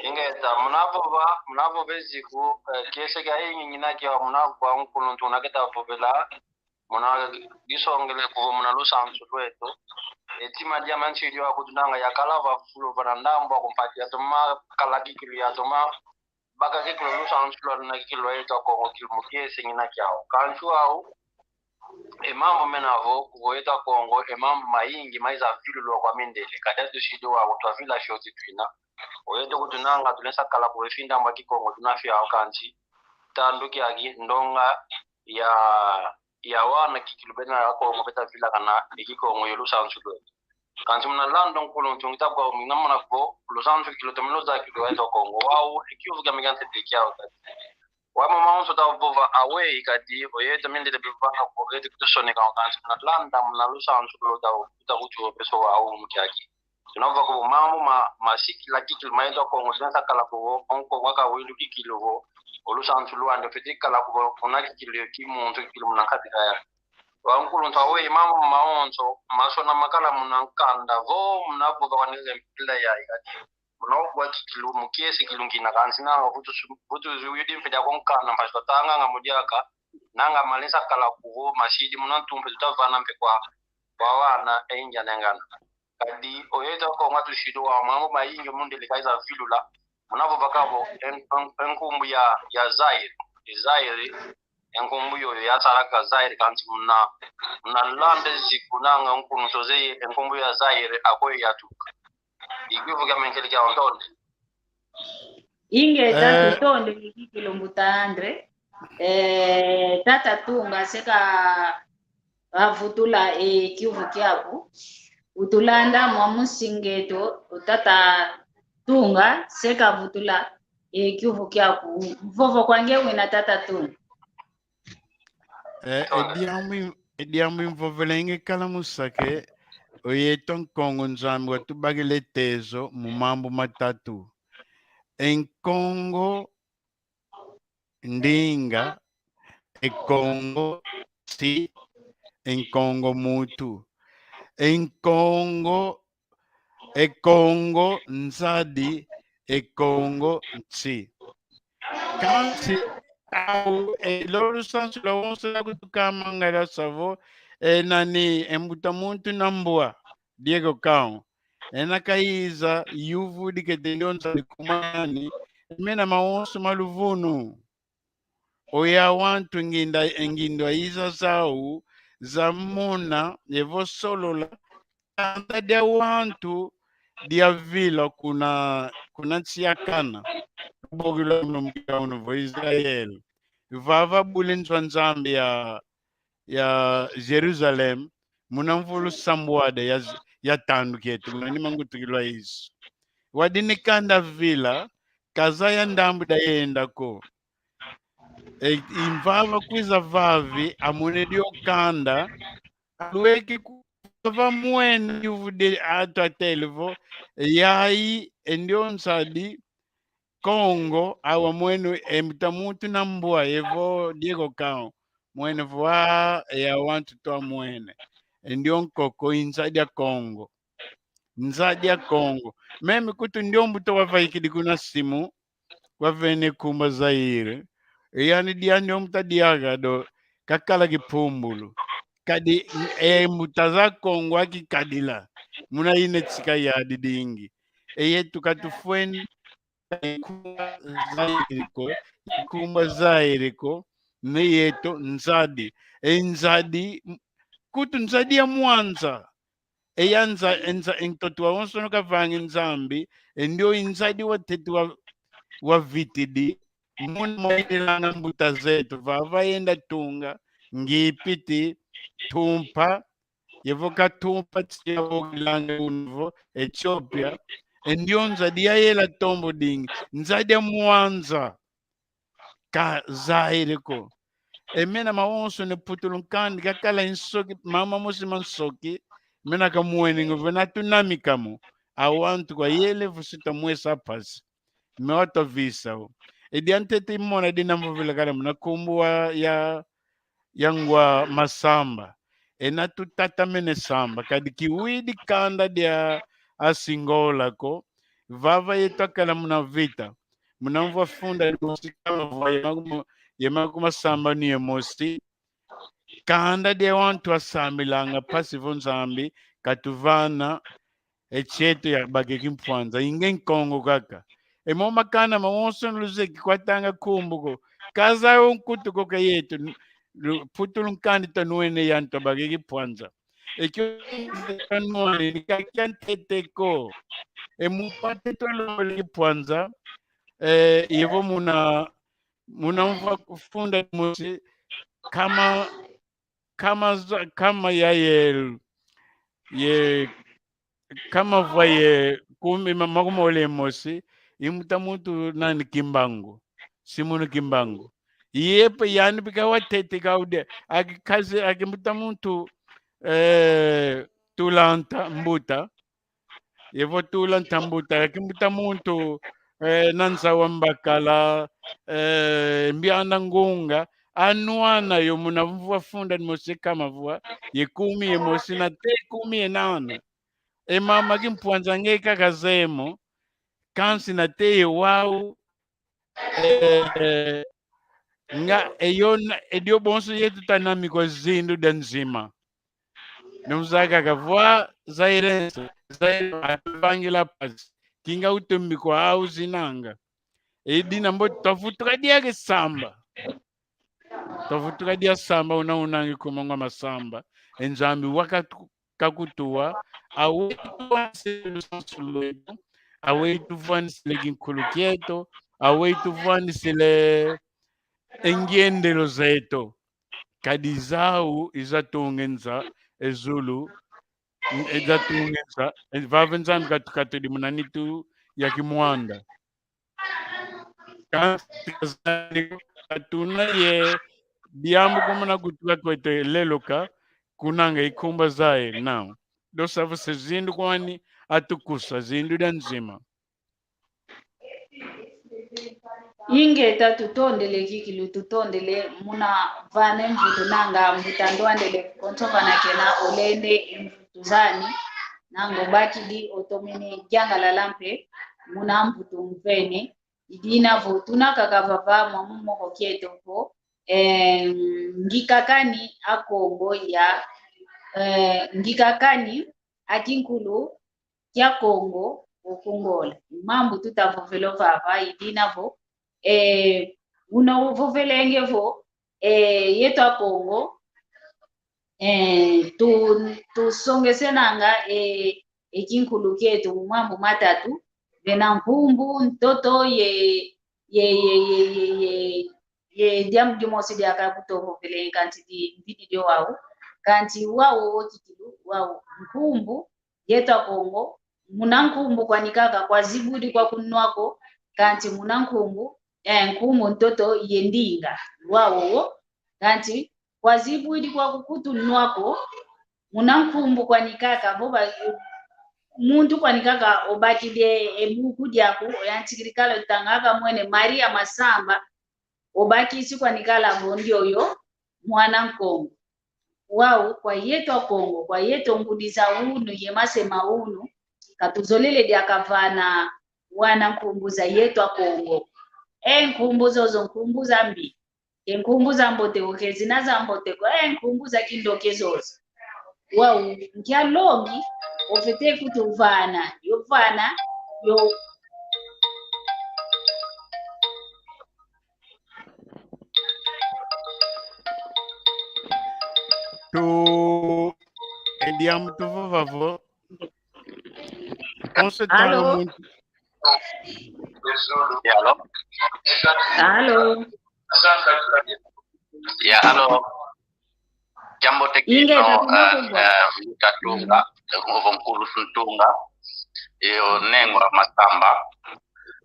Ingeta, muna vova, muna vova eziku, eh, kiese kia ingi ngina kia muna kwa nkulu ndu tuna keta vovela. Muna disongele kuvo muna lusansu lweto. E tima dia mansi dio akutunanga yakala va fulu vana ndambu akumpati yatoma kala kikilu yatoma baka kikilu lusansu lwa luna kikilu lweto Akongo kilu mu kiese ngina kiau. Kansi au, e mambu mena vo, kuvo yeto Akongo, e mambu mayingi maiza vilulwa kwa mindele. Kadi tusidi wa kutwa vila fioti twina. Oyeto kutunanga tulesa kala kuvo e findambu a Kikongo tuna fiau kansi. Tandu kiaki, ndonga ya ya wana kikilu bena Akongo beta vilakana e Kikongo ye lusansu lweto. Kansi muna landa nkulu ntu ngita kwa mina muna ko lusansu kikilu tomino za kikilu yeto Akongo. Wau, e kiuvu kia mika ntete kiau kati. Wa mama onso ta vova awe ikati, oyeto mindele bivanga ko, oyeto kitusoneka kansi muna landa muna lusansu lweto ta, ta kutu opeso wau mukiaki. Tuna vova ko mambu ma, masikila kikilu ma yeto Akongo, tuna sa kala ko, onko waka wilu kikilu vo, o lusansu lwandi, ofwete kala ko, una kikilu yo kimuntu, kikilu muna nkati kaya. Wa nkuluntu aweyi mambu mawonso masona makala muna nkanda vo muna vova kwani mpila yayi kadi. Muna vova kikilu mu kiese kilungina kansi nanga vutu su-, vutu zuyidi mpe dia ko nkanda mpasi twatanganga mu diaka. Nanga malesa kala kuvo masidi muna ntumpe tutavana mpe kwa, kwa wana e inja nengana. Kadi oyeto ko nga tusidu wa mambu mayingi mundele kaiza vilula. Muna vova kavo en-, en-, enkumbu ya, ya Zaire. E Zaire, enkumbu yoyo yasalaka Zaire kansi muna, muna landa ziku nanga nkunu sozeye enkumbu ya Zaire akwe yatuka. Ikivu kia menkele kia ontonde. Inge tata, eh, tutonde, ni kilumbu ta Andre. Eh, tata Tunga, seka vavutula e kiuvu kiaku. Utulanda mwa musinga eto, tata Tunga, seka vutula e kiuvu kiaku. Mvovo kwange wina tata Tunga. Eh, e diambu, e diambu imvovelenge kala musake, oyeto Nkongo Nzambi watubakila e tezo mu mambu matatu. E Nkongo ndinga, e Kongo nsi, e Nkongo muntu, e Nkongo, e Kongo nzadi, e Kongo nsi. Kansi, au, e, lolo sansu lwawonso lwakutukama ngala savo, e, nani, e mbuta muntu na mbwa, Diego Cao. Ena kayiza, yuvu dikete ndionza dikumani, mena mawonso ma luvunu. Oya wantu nginda, ngindu ayiza zau, zamona, evo solola, kanda dia wantu diavila kuna, kuna nsi ya Kana. Bogilwa muna mukila unu vo Israel. Vava bule nzo a Nzambi ya, ya Jerusalem, muna mvulu sambwada ya, ya tandu kieto, muna ni mangutukilwa Yesu. Wadi ni kanda vila, kazaya ndambu dayenda ko. E, imvava kwiza vavi, amwene dio kanda, alweki ku-, vava mwene yuvu de atu atele vo, yayi, e ndio nzadi, Kongo, awa mwene e mbuta muntu na mbwa, evo Diego Cao. Mwene vo, a, e awantu twamwene. E ndio nkoko, i nzadi a Kongo. Nzadi a Kongo. Meme kutu ndio mbuta wavaikidi kuna simu, wavene kumba Zaire. E yani dia ndio mbuta diaga do, kakala kipumbulu. Kadi, e mbuta za Kongo akikadila. Muna ine tsika yadi dingi. E yetu katufweni, ikumba Zaire ko, ikumba Zaire ko, ne yeto nzadi. E nzadi, m-, kutu nzadi ya mwanza. E ya nza-, e nza-, e ntoto wawonsono kavangi Nzambi, e ndio i nzadi watete wa, wavitidi. Muna mwaililanga mbuta zeto, vava yenda tunga, Ngipiti, Tumpa, yevo ka Tumpa tia vogilanga unu vo Etiopia, e ndio nzadi yayela tombo dingi, nzadi ya mwanza, ka Zaire ko. E mena mawonso ne putulu nkandi kakala nsoki, mama mosi ma nsoki, mena kamwene ngu vena tunamika mo, awantu kwa yele vusi tamwesa pasi. Me watwa visa o. E diantete imona dina mvovila kala muna kumbu wa ya, ya ngwa masamba. Ena tutatamene samba. Kadi kiwidi kanda dia Asingola ko. Vava yetu akala muna vita. Muna mvwa funda dimosi kama vwa ye makumo-, ye makumasamba ni ye mosi. Kanda dia wantu asambilanga pasi vo Nzambi katuvana e chieto ya bake kimpwanza, inge Nkongo kaka. E mo makanda mawonso luzeye kikwatanga kumbu ko. Kaza o nkutu ko ka yeto, n-, lu-, putulu nkandi tanwene yantu abake kimpwanza. Ekio tanwene ni ka kia ntete ko. E mu pate twalongele kimpwanza, eh, yevo muna, muna mvwa funda mosi, kama kama za-, kama ya ye, ye, kama vwa ye kumi ma-, makumole mosi, i mbuta muntu nani Kimbangu, Simoni Kimbangu. Yepe yani bika watete kaude, aki kazi, aki mbuta muntu, eh, Tulanta Mbuta, yevo Tulanta Mbuta, aki mbuta muntu, eh, Nanza wa Mbakala, eh, Mbiana Ngunga, anwana yo muna mvua funda dimosi ye kama vua ye kumi ye mosi na te kumi ye nana. E mama kimpwanza nge kaka zeye mo, kansi na te ye wau, eh, nga e yo na, e dio bonso yetu tuna mikwa zindu dia nzima. Nunzaka kavua Zairense, Zaire atuvangila pasi. Kinga utumbi kwa au zinanga. E dina mbo twavutuka diaka samba. Twavutuka dia samba una unangi kuma ngwa masamba. E Nzambi waka tu-, kakutuwa. Awe tuvwanisile lusansu lwetu. Awe tuvwanisile kinkulu kieto. Awe tuvwanisile e ngiendelo zeto. Kadi zau izatunga e nza, e zulu, izatunga e nza, e vava Nzambi katukatudi muna nitu ya kimwanda. Kansi katuna ye diambu kumuna kutuka kweto lelo ka, kunanga ikumba zaye, nau. Dosa vuse zindu kwani atukusa, zindu dia nzima. Ingeta, tutondele kikilu, tutondele muna vana e mvutu nanga mbuta ndwandele konso vana kena olende e mvutu zani, nanga obakidi otomene diangalala mpe muna mvutu mvene. I dina vo tuna kaka vava mwa mu moko kieto vo, eh, ngikakani a Kongo ya, eh, ngikakani a kinkulu kia Kongo oku Ngola. Mambu tutavovela vava, i dina vo, eh, una uvovelenge vo, eh, yeto a Kongo, eh, tu, tusongesenanga, eh, e kinkulu kieto mu mambu matatu, vena nkumbu, ntoto, ye, ye, ye diambu dimosi diaka kutovovele, kansi di, mbidi dio wau, kansi wau o kikilu, wau nkumbu, yeto a Kongo, muna nkumbu kwani kaka kwazibudi kwa kunwako, kansi muna nkumbu, eh, nkumbu, ntoto ye ndinga, wawowo, kansi kwazibudi kwa kukutunwako, muna nkumbu kwani kaka, vo ba, muntu kwani kaka obakidi e buku diaku, oyantikidi kala otanga kamwene Maria Masamba, obakisi kwani kala vo ndioyo mwana Nkongo. Wau kwa yeto a Kongo, kwa yeto ngudi za unu ye mase ma unu, katuzolele diaka vana wana nkumbu za yeto a Kongo. E nkumbu zozo nkumbu za mbi. Ke nkumbu za mbote ko, ke zina za mbote ko, e nkumbu za kindoki zozo. Wau, nkia longi ofete kutuvana, yo vana, yo. Tu, e diambu tuvova vo. Konso tanga muntu. Ya, alo. Alo. Ya, alo. Diambote kino, eh, eh, Mbuta Tunga, eh, ovo nkulu Ntunga, yo Nengwa Masamba.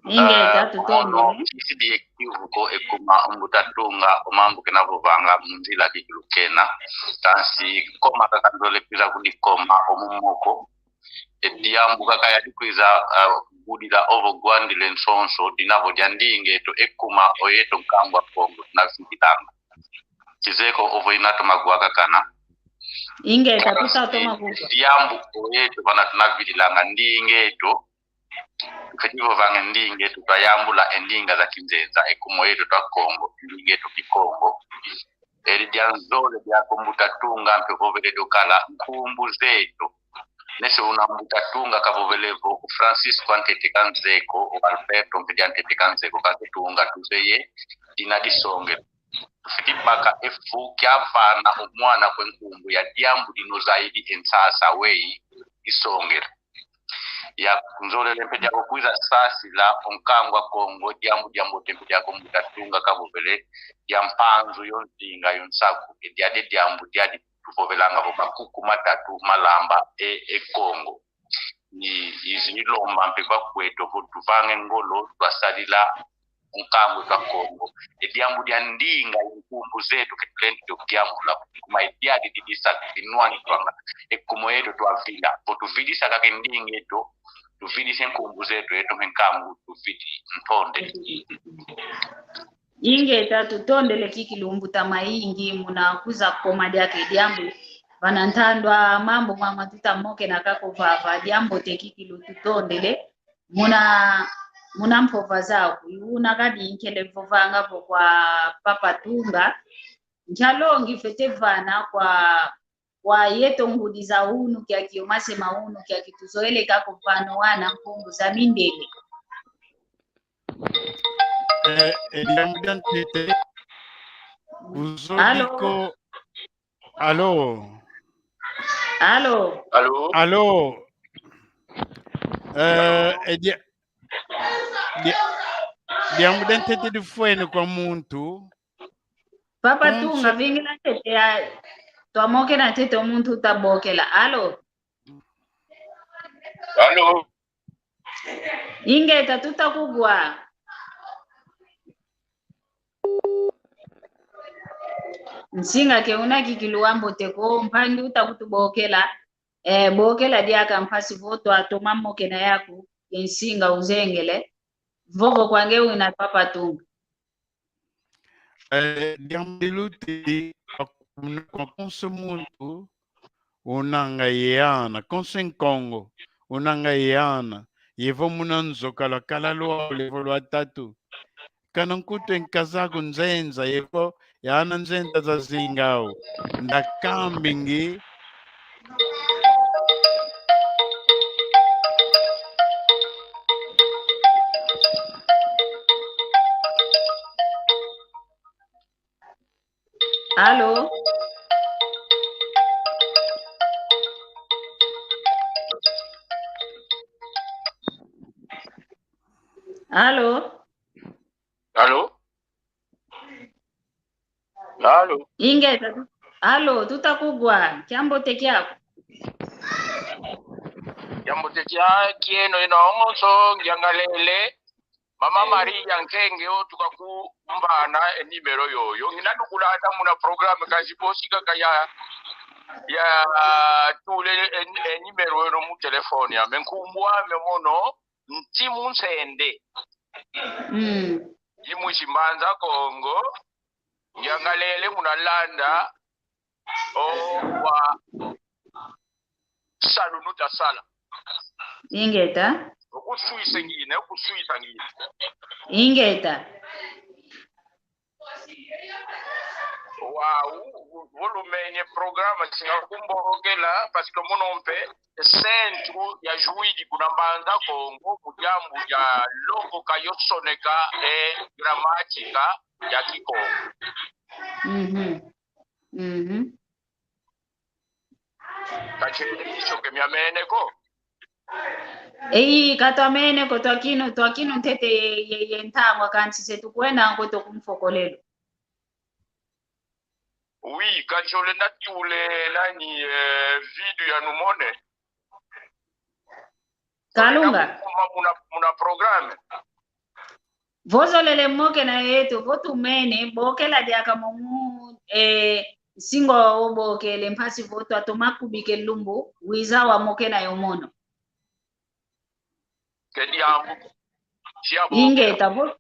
Ingeta, eh, tutonde. Ono, kisidi ekiuvu ko ekuma Mbuta Tunga, o mambu kena vovanga mu nzila kikilu kena. Kansi koma kaka ndole kwiza kudikoma o mu moko. E diambu kaka yadi kwiza, eh, budila ovo gwandile nsonso, dina vo dia ndinga eto ekuma o yeto nkangu a Kongo, tuna zingilanga. Kizeko ovo ina toma gwakakana. Ingeta, tuta toma ku. Diambu o yeto vana tuna vililanga ndinga eto. Feti vovanga ndinga eto twayambula e ndinga za kinzenza, ekuma o yeto twa Kongo, ndinga eto Kikongo. Edi dia nzole diaka Mbuta Tunga mpe vovele dio kala nkumbu zeto. Nesi una Mbuta Tunga kavovele vo o Francisco antete kanzeko, o Alberto mpe dia ntete kanzeko, kansi Tunga tuzeye dina disongele. Tufwete baka efu kiavana o mwana kwe nkumbu ya diambu dino zaidi e nsasa weyi disongele. Ya nzolele mpe diako kwiza sasila o nkangu a Kongo, diambu diambote mpe diako Mbuta Tunga kavovele, dia mpanzu yo nzinga yo nsaku, e diadi diambu diadi tuvovelanga vo makuku matatu malamba e, e Kongo. Ni, izi ilomba mpe kwa kweto vo tuvange ngolo, twasadila nkangu twa Kongo. E diambu dia ndinga, nkumbu zeto ke tulendi dio diambula, kuma e diadi didisa dinwani twanga. Ekuma yeto twavila. Vo tuvidisa kaka e ndinga eto, tuvidisa e nkumbu zeto, yeto mpe nkangu tuvidi. Ntonde. Ingeta, tutondele kikilu mbuta mayingi muna kwiza koma diaka e diambu. Vana ntandwa mambu mama tutamokena kako vava, diambote kikilu, tutondele. Muna, muna mpova zaku. Una kadi nkele vovanga vo kwa Papa Tunga. Nkia longi fwete vana kwa, kwa yeto ngudi za unu kiaki, yo masema unu kiaki, tuzoele kako vana wana nkumbu za mindele. Eh, eh, diambu dia ntete. Alo? Kuzobiko. Alo? Alo? Alo? Alo? Eh, eh, dia-, dia-, diambu dia ntete difwene kwa muntu. Papa Tunga, vingila ntete ya, twamokena ntete o muntu utabokela. Alo? Alo? Ingeta, tutakugwa. Nsinga ke una kikilu wambote ko, mpangi utakutubokela. Eh, bokela diaka mpasi vo twatoma mokena yaku, ke nsinga uzengele. Vovo kwa nge una Papa Tunga. Eh, diambu dilutidi kwa, kwa konso muntu, unanga ye ana, konso Nkongo, unanga ye ana, yevo muna nzo kalakala lwau levo lwatatu. Kana nkutu e nkazaku nzenza, yevo ye ana nzenza zazinga au. Ndakambingi. Alo? Alo? Alo? Alo? Ingeta, alo, tutakugwa, kiambote kiaku. Kiambote kieno ino onso, ngiangalele, Mama Maria Nkenge o tukakumbana e nimero yoyo. Ngina nukulanda muna programa kansi bosi kaka ya, ya tule e, e nimero eno mu telefone yame. Nkumbu ame mono, Ntimu Nsende. Mm. I mwisi Mbanza Kongo, ngiangalele muna landa, o wa salu nutasala. Ingeta. Okuswisa ngine, okuswisa ngine. Ingeta. Wau, vo lumene programa singa kumbokela, parce que mono mpe centro ya jurídico na Mbanza Kongo, mu diambu dia longoka yo soneka e gramática ya Kikongo. Mhm. Mhm. Kachele iso ke miamene ko. Eyi, katwamene ko, twakinu, twakinu ntete ye, ye, ye ntangwa kansi se tukwenda nkweto ku mfokolelo. Oui, kansi ole natule nani, eh, video ya numone. Kalunga. Ole nakukuma muna, muna programme. Vo zolele mokena yeto, vo tumene, bokela diaka momu, eh, nsinga obokele mpasi vo twatoma kubika e lumbu, wiza wamokena yo mono. Ke diambu. Sia bo. Ingeta vo,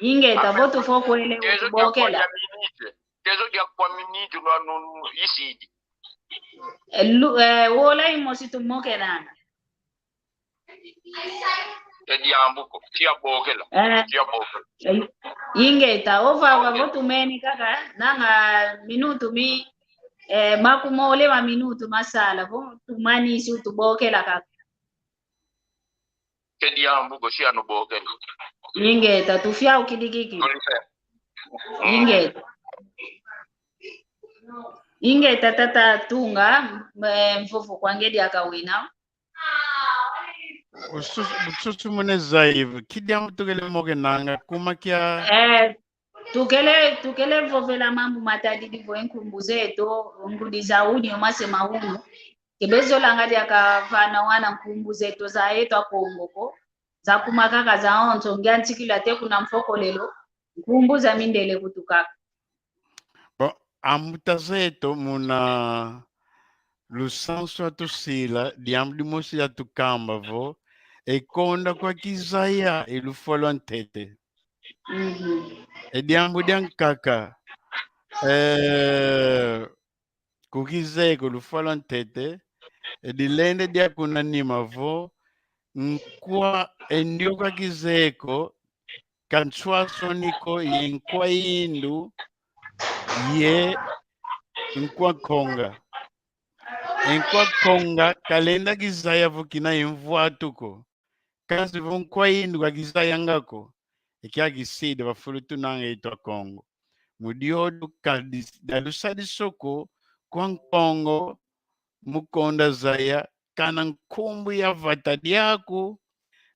ingeta vo tufokwele utubokela. Tezo dia kwa minute. Tezo dia kwa minute no, no, no, isidi. Eh, lu-, eh, wola imosi tumokenanga. E diambu ko, tia bokela, eh, tia bokela. Eh, ingeta, ovava vo tumene kaka, nanga minutu mi, eh, makumole ma minutu masala, vo tumanisi utubokela kaka. Ke diambu ko, sia nubokela. Ingeta, tufia ukidikiki. Ingeta. Ingeta tata Tunga, eh, mvovo kwa nge diaka wina. Usus-, ususumune zaivu. Ki diambu tukele mokenanga kuma kia? Eh, tukele, tukele vovela mambu matadidi vo e nkumbu zeto, ngudi za unu, masema unu. Ke bezolanga diaka vana wana nkumbu zeto za yeto Akongo ko. Za kuma kaka zaonso, ngiantikila te kuna mfokolelo, nkumbu za mindele kutu kaka. Bon, ambuta zeto muna lusansu atusila, diambu dimosi yatukamba vo, e konda kwa kizaya, e lufwa lwa ntete. Mhm. E diambu diankaka, eh, ku kizeye ko lufwa lwa ntete, e dilende dia kuna nima vo, nkwa e ndioka kizeye ko, ka nswaswani ko ye nkwa indu ye nkwa nkonga. E nkwa nkonga kalenda kizaya vo kina ye mvwatu ko. Kansi vo nkwa indu ka kizayanga ko. E kia kisidi bafulu tunanga yeto Akongo. Mu diodio ka dis-, da lusadisu ko kwa Nkongo mu konda zaya kana nkumbu ya vata diaku,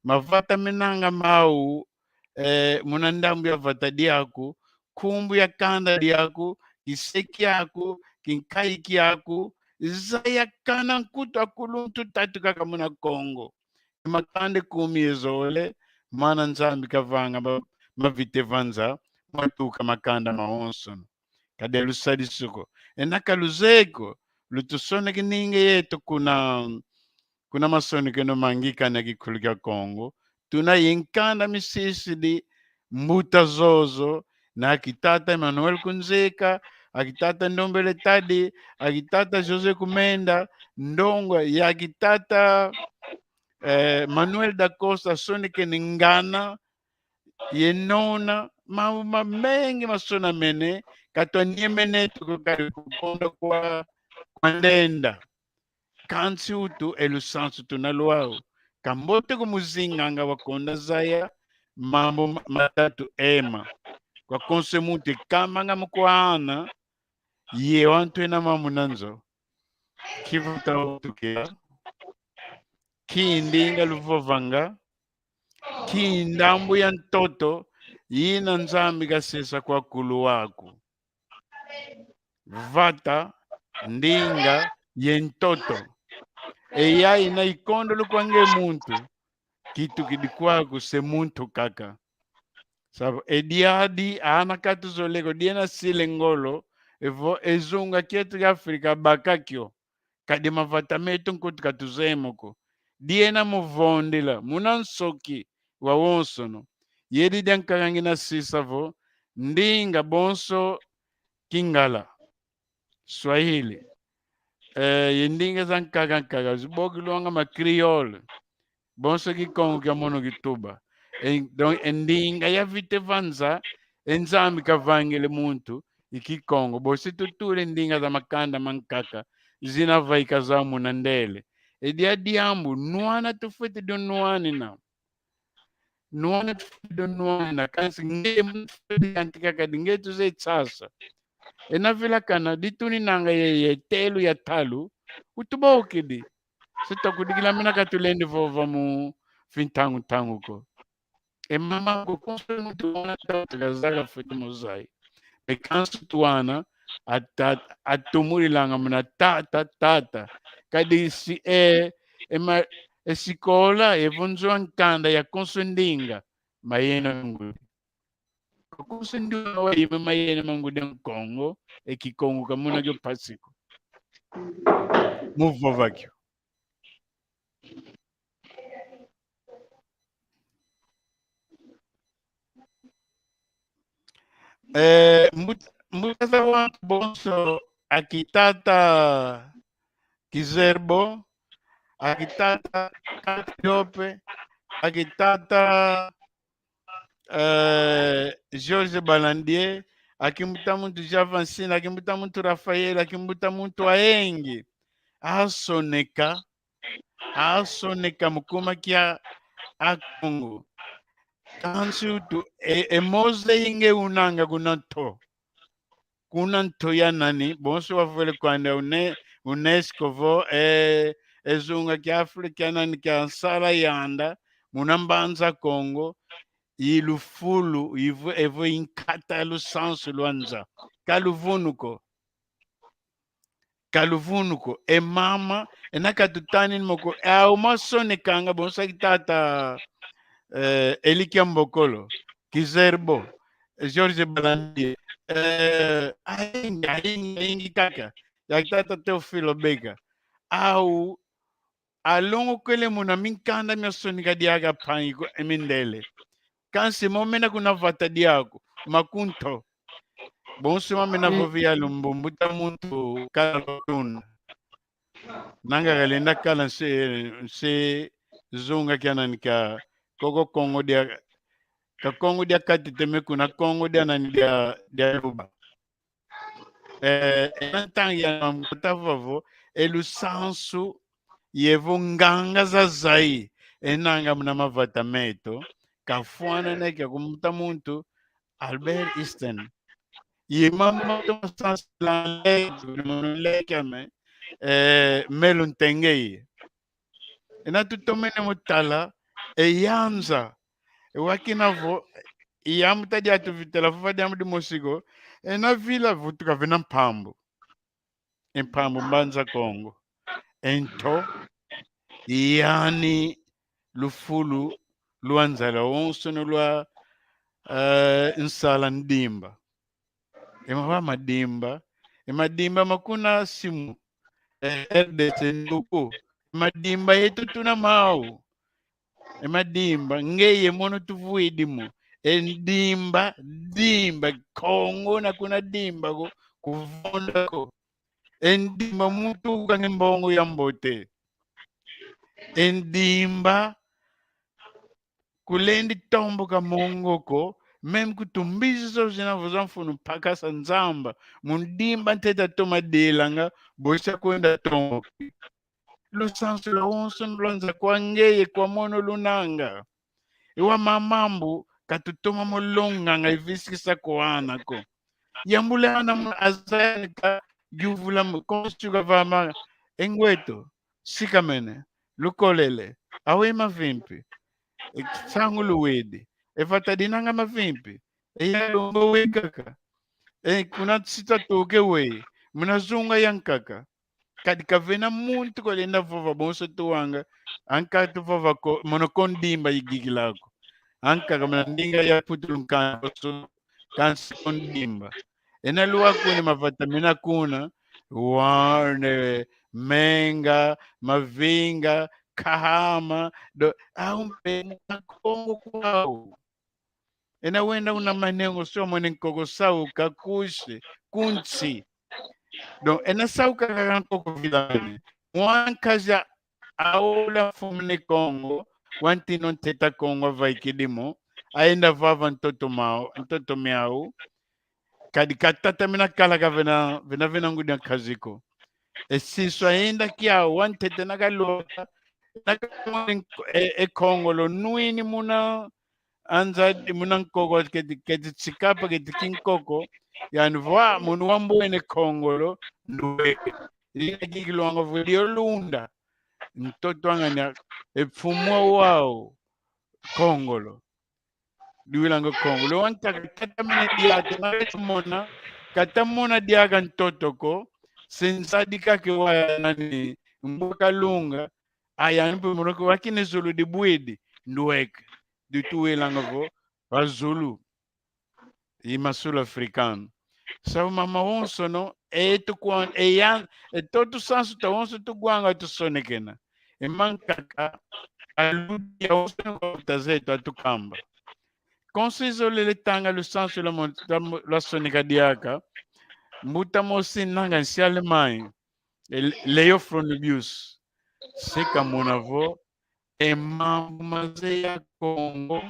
mavata menanga mau, eh, muna ndambu ya vata diaku, nkumbu ya kanda diaku, kise kiaku, kinkayi kiaku, zaya kana nkutu akuluntu tatu kaka muna Kongo. Makanda kumi ye zole, mana Nzambi kavanga ma-, mavita e vanza, mwatuka makanda mawonsono. Kadi alusadisu ko. Ena ka luzeye ko, lutusoneke ndinga yeto kuna, kuna masonekeno mangikana kikulu kia Kongo. Tuna ye nkanda misisidi mbuta zozo, na aki tata Emmanuel Kunzeka, aki tata Ndombele Tadi, aki tata José Kumenda, ndongo, ye aki tata, eh, Manuel da Costa, sonekene ngana, ye nona, mambu mamengi masonamene, ka twaniemenete ko kadi kukonda kwa, kwa ndenda. Kansi utu e lusansu tuna lwau. Kambote ko mu zinganga wakonda zaya mambu ma-, matatu ema. Kwa konso muntu e kamanga mu kwa ana, ye wantu ena mambu na nzo. Nki vata utukila, nki ndinga luvovanga, nki ndambu ya ntoto yina Nzambi kasesa kwa kulu waku. Vata, ndinga, ye ntoto. E yayi ina ikondolo kwa nge muntu, kitukidi kwaku se muntu kaka. Savo, e diadi, ana ka tuzolele ko, diena sile ngolo, evo e zunga kieto kia Afrika baka kio. Kadi mavata meto nkutu ka tuzeye mo ko. Diena mu vondila, muna nsoki wawonsono. Yedi diankaka ngina sisa vo, ndinga bonso Kingala, Swahili. Eh, ye ndinga zankaka nkaka, zibokilwanga ma créole. Bonso Kikongo kia mono kituba. E, donc, e ndinga yavita e vanza, e Nzambi kavangile muntu, i Kikongo. Bosi tutula e ndinga za makanda mankaka, zina vaika zau muna ndele. E dia diambu, nwana tufwete dio nwanina. Nwana tufwete dio nwanina, kansi nge muntu fwete yantika kadi nge tuzeye sasa. Ena vilakana, dituninanga ye, ye telu ya talu, utubokidi. Se twakudikila mina ka tulendi vova mu fintangu-ntangu ko. E mama ko konso muntu wana tata kazaka fwete mo zaya. E kansi twana, ata-, atumulilanga muna tata, tata. Kadi si, e, e ma-, e sikola, e vunzwa nkanda ya konso ndinga, mayena ngudi. Kukusi ndi una wa ime mayena mangudi a Nkongo, e Kikongo ka muna kio mpasi ko. Mu vova kio. Eh, mbut-, mbuta za wantu bonso, aki tata Kizerbo, aki tata Kaka Diope, aki tata eh, George Balandier, aki mbuta muntu Javancine, aki mbuta muntu Raphaël, aki mbuta muntu ayingi. Asoneka, asoneka mu kuma kia Akongo. Kansi utu, e, e moze inge unanga kuna nto. Kuna nto ya nani, bonso wavwele kwandi une-, UNESCO vo, eh, e zunga kia Afrika nani kia nsala yanda, muna Mbanza Kongo, i lufulu, ivo, evo i nkata lusansu lwa nza. Ka luvunu ko. Ka luvunu ko. E mama, ena ka tutanini mo ko. E au masonekanga bonso aki tata, eh, Elikia Mbokolo, Kizerbo, George Balandier, eh, ayingi, ayingi, ayingi kaka. Aki tata Teofilo Beka. Au, alongokele muna minkanda miasoneka diaka mpangi ko e mindele. Kansi mo mena kuna vata diaku, makunto. Bonso mamena vovi ya lumbu, mbuta muntu kala lwa tuna. Nanga kalenda kala nsi, nsi zunga kia nani kia koko Kongo dia, ka Kongo dia Katiteme kuna Kongo dia nani dia, dia Luba. Eh, ena ntangu ya mambuta vavo, e lusansu, yevo nganga za Zaïre, enanga muna mavata meto, kafwana neke kumbuta muntu, Albert Einstein. Ye mama toma sansu la nleke, mono nleke ame, eh, melo ntengeye. Ena tutomene mo tala, e yanza, e wakina vo, e yambu ta dia tuvitela, vova diambu dimosi ko, ena vila vutuka vena mpambu. E mpambu Mbanza Kongo. Ento, yani lufulu lwa nzala wonso no lwa, eh, nsala ndimba. E mava madimba, e madimba makuna simu, eh, R D C nduku, e madimba yeto tuna mau. E madimba, ngeye mono tuvwidi mo. E ndimba, dimba, Kongo na kuna dimba ko, kuvonda ko. E ndimba muntu ukange mbongo ya mbote. E ndimba kulendi tomboka mongo ko, même kutumbizi zo zina vo za mfunu mpakasa Nzamba, mu ndimba ntete toma dilanga, bosa kwenda tomboka. Lusansu lwawonso lwanza kwa ngeye kwa mono lunanga. Iwa mamambu katutoma mo longa nga ivisikisa kwa ana ko. Yambula ana mu azaya ni ka yuvula mu konsi kavama. E ngweto, sikamene, lukolele, awe mavimpi. E kisangu luwidi, e vata dinanga mavimpi, e ya lumbu we kaka. E kuna sita tuke we, muna zunga ya nkaka. Kadi kavena muntu kolenda vova bonso tuwanga, anka tuvova ko, mono ko ndimba yigikila ko. Anka kamana ndinga ya putulu nkanso, kansi ko ndimba. Ena luwakuni mavata mena kuna, Warne, Menga, Mavinga, Kahama, do, au mpe muna Kongo kwau. Ena wenda una manengo so mwene nkoko sauka kusi, kunsi. Donc, ena sauka kaka nkoko vilani. Mwana nkazi aula fumine Kongo, wa ntinu nteta Kongo avaikidi mo, ayenda vava ntoto mau, ntoto miau, kadi katatamina kala kavena, vena, vena ngudi a nkazi ko. E sinsu ayenda kiau, wa ntete nakalota, nakamona e, e Kongo lo nwini muna, anza di muna nkoko keti, keti tsikapa, keti kinkoko, yani vo, ah, munu wambwene Kongo lo, ndwe. Lina kikilonga vo dio lunda. Ntoto angania, e mfumu wau, Kongo lo. Diwilanga Kongo lo. Wantaka katamina diaka, nakatamona, katamona diaka ntoto ko, sinsa dikake wa nani, mbuka lunga, aya mpe muroko wakine zulu dibwidi, ndweke. Dituwilanga vo, wa zulu. Ima sul africano. Sabu mama wonso no, e tukwan, e yan, e to tusansu tawonso tuwanga tusonekena. E mankaka, aludi yawonso no kwa mbuta zeto atukamba. Konso izolele tanga lusansu lwa mon-, lwa mo-, lwasoneka diaka, mbuta mosi nanga nsi Alemanha, e Le-, Leo Fronibius. Se kamona vo, e mambu maze ya Kongo,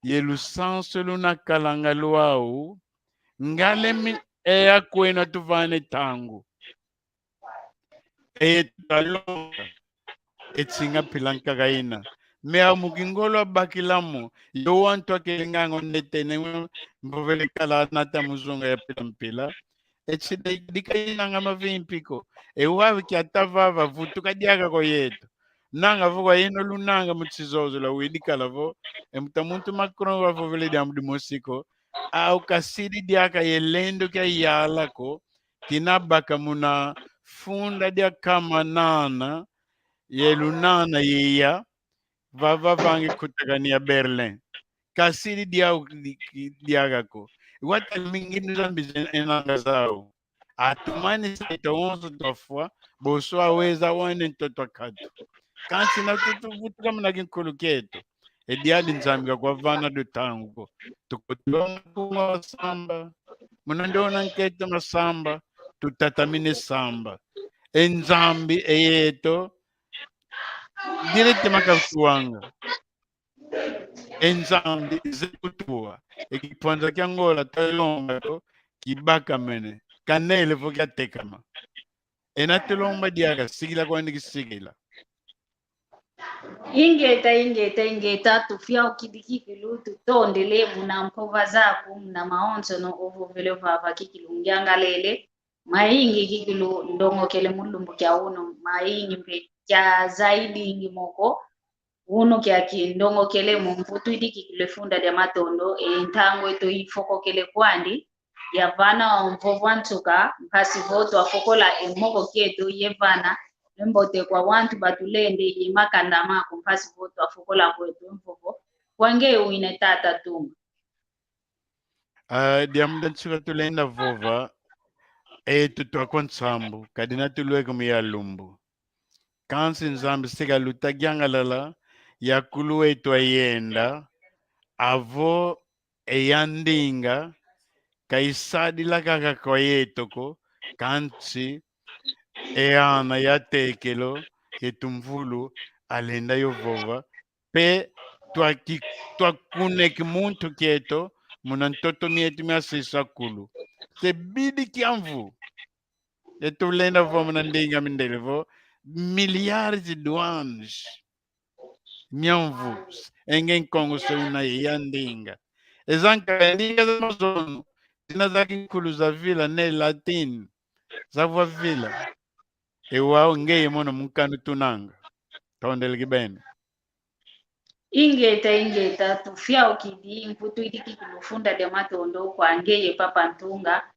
ye lusansu lunakalanga lwau, ngalemi e akwena tuvane tangu. E tutalonga, e tsinga mpila nkaka ina. Me amu kingolo abakila mo, yo wantu akele ngango netene, mpovele kala nata mu zunga ya mpila mpila. E tsi dika inanga mavimpi ko. E wawi kia tavava vutuka diaka ko yeto. Nanga vo kwa yeno lunanga mu tsi zozo lwa widi kala vo. E mbuta muntu Macron wavovele diambu dimosi ko. Au kasidi diaka ye lendo kia yala ko. Kina baka muna funda dia kama nana. Ye lunana yeya. Vava vangi kutakani ya Berlin. Kasidi diau di-, di-, diaka ko. Wata mingi nzambi zen-, enanga zau. Atumani saita wonso twafwa, boso aweza wane ntoto akatu. Kansi na tutu vutuka muna kinkulu kieto. E diadi Nzambi kakwavana lutangu ko. Tukutulonga tunga wa samba. Muna ndiona nkete masamba, tutatamine samba. E Nzambi e yeto, direct makatuwanga. E Nzambi ze kutuwa. E kipwanza kia Ngola twalonga to, kibakamene. Kanele vo kiatekama. Ena tulomba diaka, sikila kwandi kisikila. Ingeta, ingeta, ingeta, tufiaukidi kikilu, tutondele, muna mpova zaku, muna mawonsono ovovele vava kikilu, ngiangalele, mayingi kikilu, ndongokele mu lumbu kia unu, mayingi mpe kia zaidingi mo ko, unu kiaki ndongokele mu mvutu idi kikilu e funda dia matondo, e ntangu eto ifokokele kwandi, yavana o mvovo a nsuka, mpasi vo twafokola e moko kieto, yevana e mbote kwa wantu batulende, ye makanda maku, mpasi vo twafokola kweto e mvovo, kwa nge wine tata tunga. Ah, diambu dia nsuka tulenda vova, eto twakwa nsambu, kadi na tulweke mu ya lumbu. Kansi Nzambi sika luta yangalala, yakulu eto ayenda, avo e ya ndinga, kaisadila kaka kwa yeto ko, kansi e ana ya tekelo, ye tumvulu, alenda yo vova, pe twaki-, twakune kimuntu kieto, muna ntoto mieto mia sisa kulu. Te bidi kiamvu. Eto tulenda vo muna ndinga mindele vo, milhares de anos. Miamvu. E nge Nkongo se una ye ya ndinga. Eza nkaka ndinga za mazono. Zina za kinkulu za vila, ne latin. Zavwa vila. E wau ngeye mono mu nkanu tunanga. Tondele kibeni. Ingeta, ingeta, tufiaukidi, mvutu idi kikilu funda dia matondo kwa ngeye papa Ntunga,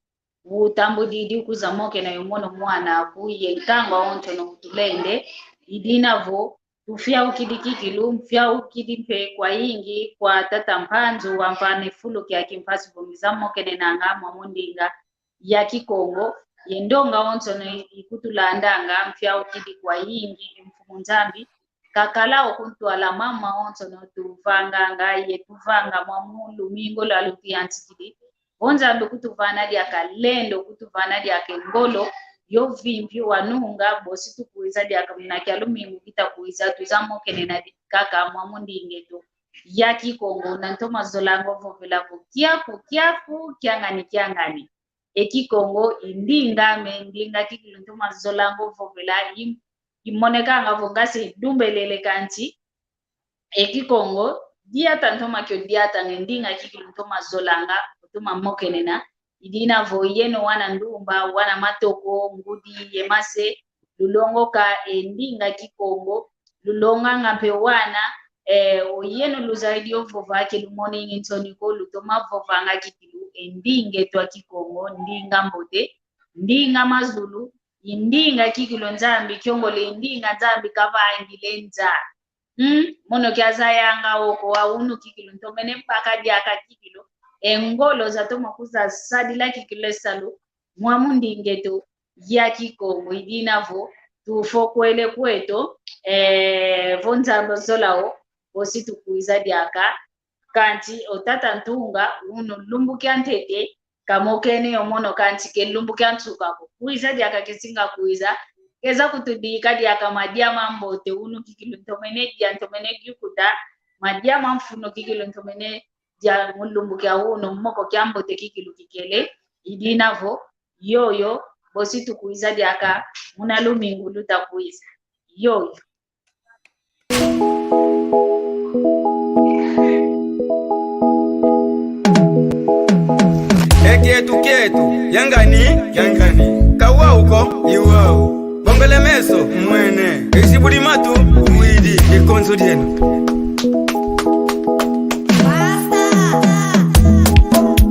utambudidi ukuza mokena yo mono mwana aku, ye nkangu awonsono utulende, idina vo, tufiaukidi kikilu, mfiaukidi mpe kwayingi kwa tata Mpanzu wamvana e fulu kiaki mpasi vo ngiza mokenenanga mwamu ndinga ya Kikongo, ye ndonga awonsono ikutulandanga, mfiaukidi kwayingi, e Mfumu Nzambi kakala okuntwala mama wonsono tuvanganga, ye tuvanga mwamu lumingu lwa lutuyantikidi. Vo Nzambi kutuvana diaka lendo, kutuvana diaka e ngolo, yo vimpi wanunga, bosi tukwiza diaka muna kia lumingu kita kwiza, tuza mokenena kaka mwamu ndinga eto ya Kikongo, na ntoma zolanga ovovela vo kiaku, kiaku, kiangani, kiangani. E Kikongo i ndinga ame, ndinga kikilu ntoma zolanga ovovela, i-, imonekanga vo nga se idumbelele kansi. E Kikongo, diata ntoma kio diatanga, e ndinga kikilu ntoma zolanga, ntoma mokenena. Idina vo yeno wana ndumba, wana matoko, ngudi, ye mase, lulongoka e ndinga Kikongo, lulonganga mpe wana, eh, o yeno luzaidi ovova ke lumonengi nsoni ko, lutoma vovanga kikilu e ndinga eto a Kikongo, ndinga mbote, ndinga mazulu, i ndinga kikilu Nzambi kiongole, i ndinga Nzambi kavangile nza. Hmm? Mono kiazayanga oko, wa unu kikilu ntomene baka diaka kikilu e ngolo zatoma kuza sadila kikilu e salu mwamu ndinga eto ya Kikongo. Idina vo tufokwele kweto, eh, vo Nzambi ozola o, bosi tukwiza diaka. Kansi o tata Ntunga, unu lumbu kia ntete, kamokene yo mono kansi ke lumbu kia nsuka ko. Kwiza diaka kesinga kwiza, keza kutudika diaka madia mambote, unu kikilu ntomene dia, ntomene yukuta, madia ma mfunu kikilu ntomene dia mu lumbu kia unu, moko kia mbote kikilu kikele, idina vo, yoyo, bosi tukwiza diaka, muna lumingu luta kwiza. Yoyo. Ekietu kietu, yangani, yangani. Kawau ko, iwau. Bombele meso, mwene. Esi budi matu, widi, ikonzo dieno.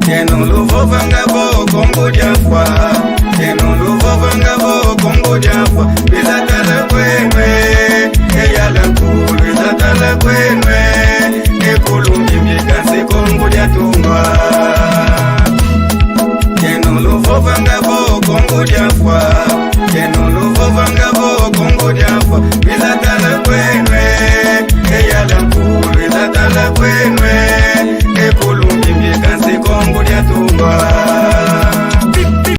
Eno luvovanga vo Kongo dia fwa. Eno luvovanga vo Kongo dia fwa. Biza tala kwenwe. Eyala kulu biza tala kwenwe. Ekulu mbimbi kansi Kongo dia tungwa. Eno luvovanga vo Kongo dia fwa. Eno luvovanga vo Kongo dia fwa. Biza tala kwenwe. Eyala kulu biza tala Kwenwe, e kulumimbi kansi Kongo dia Tumba.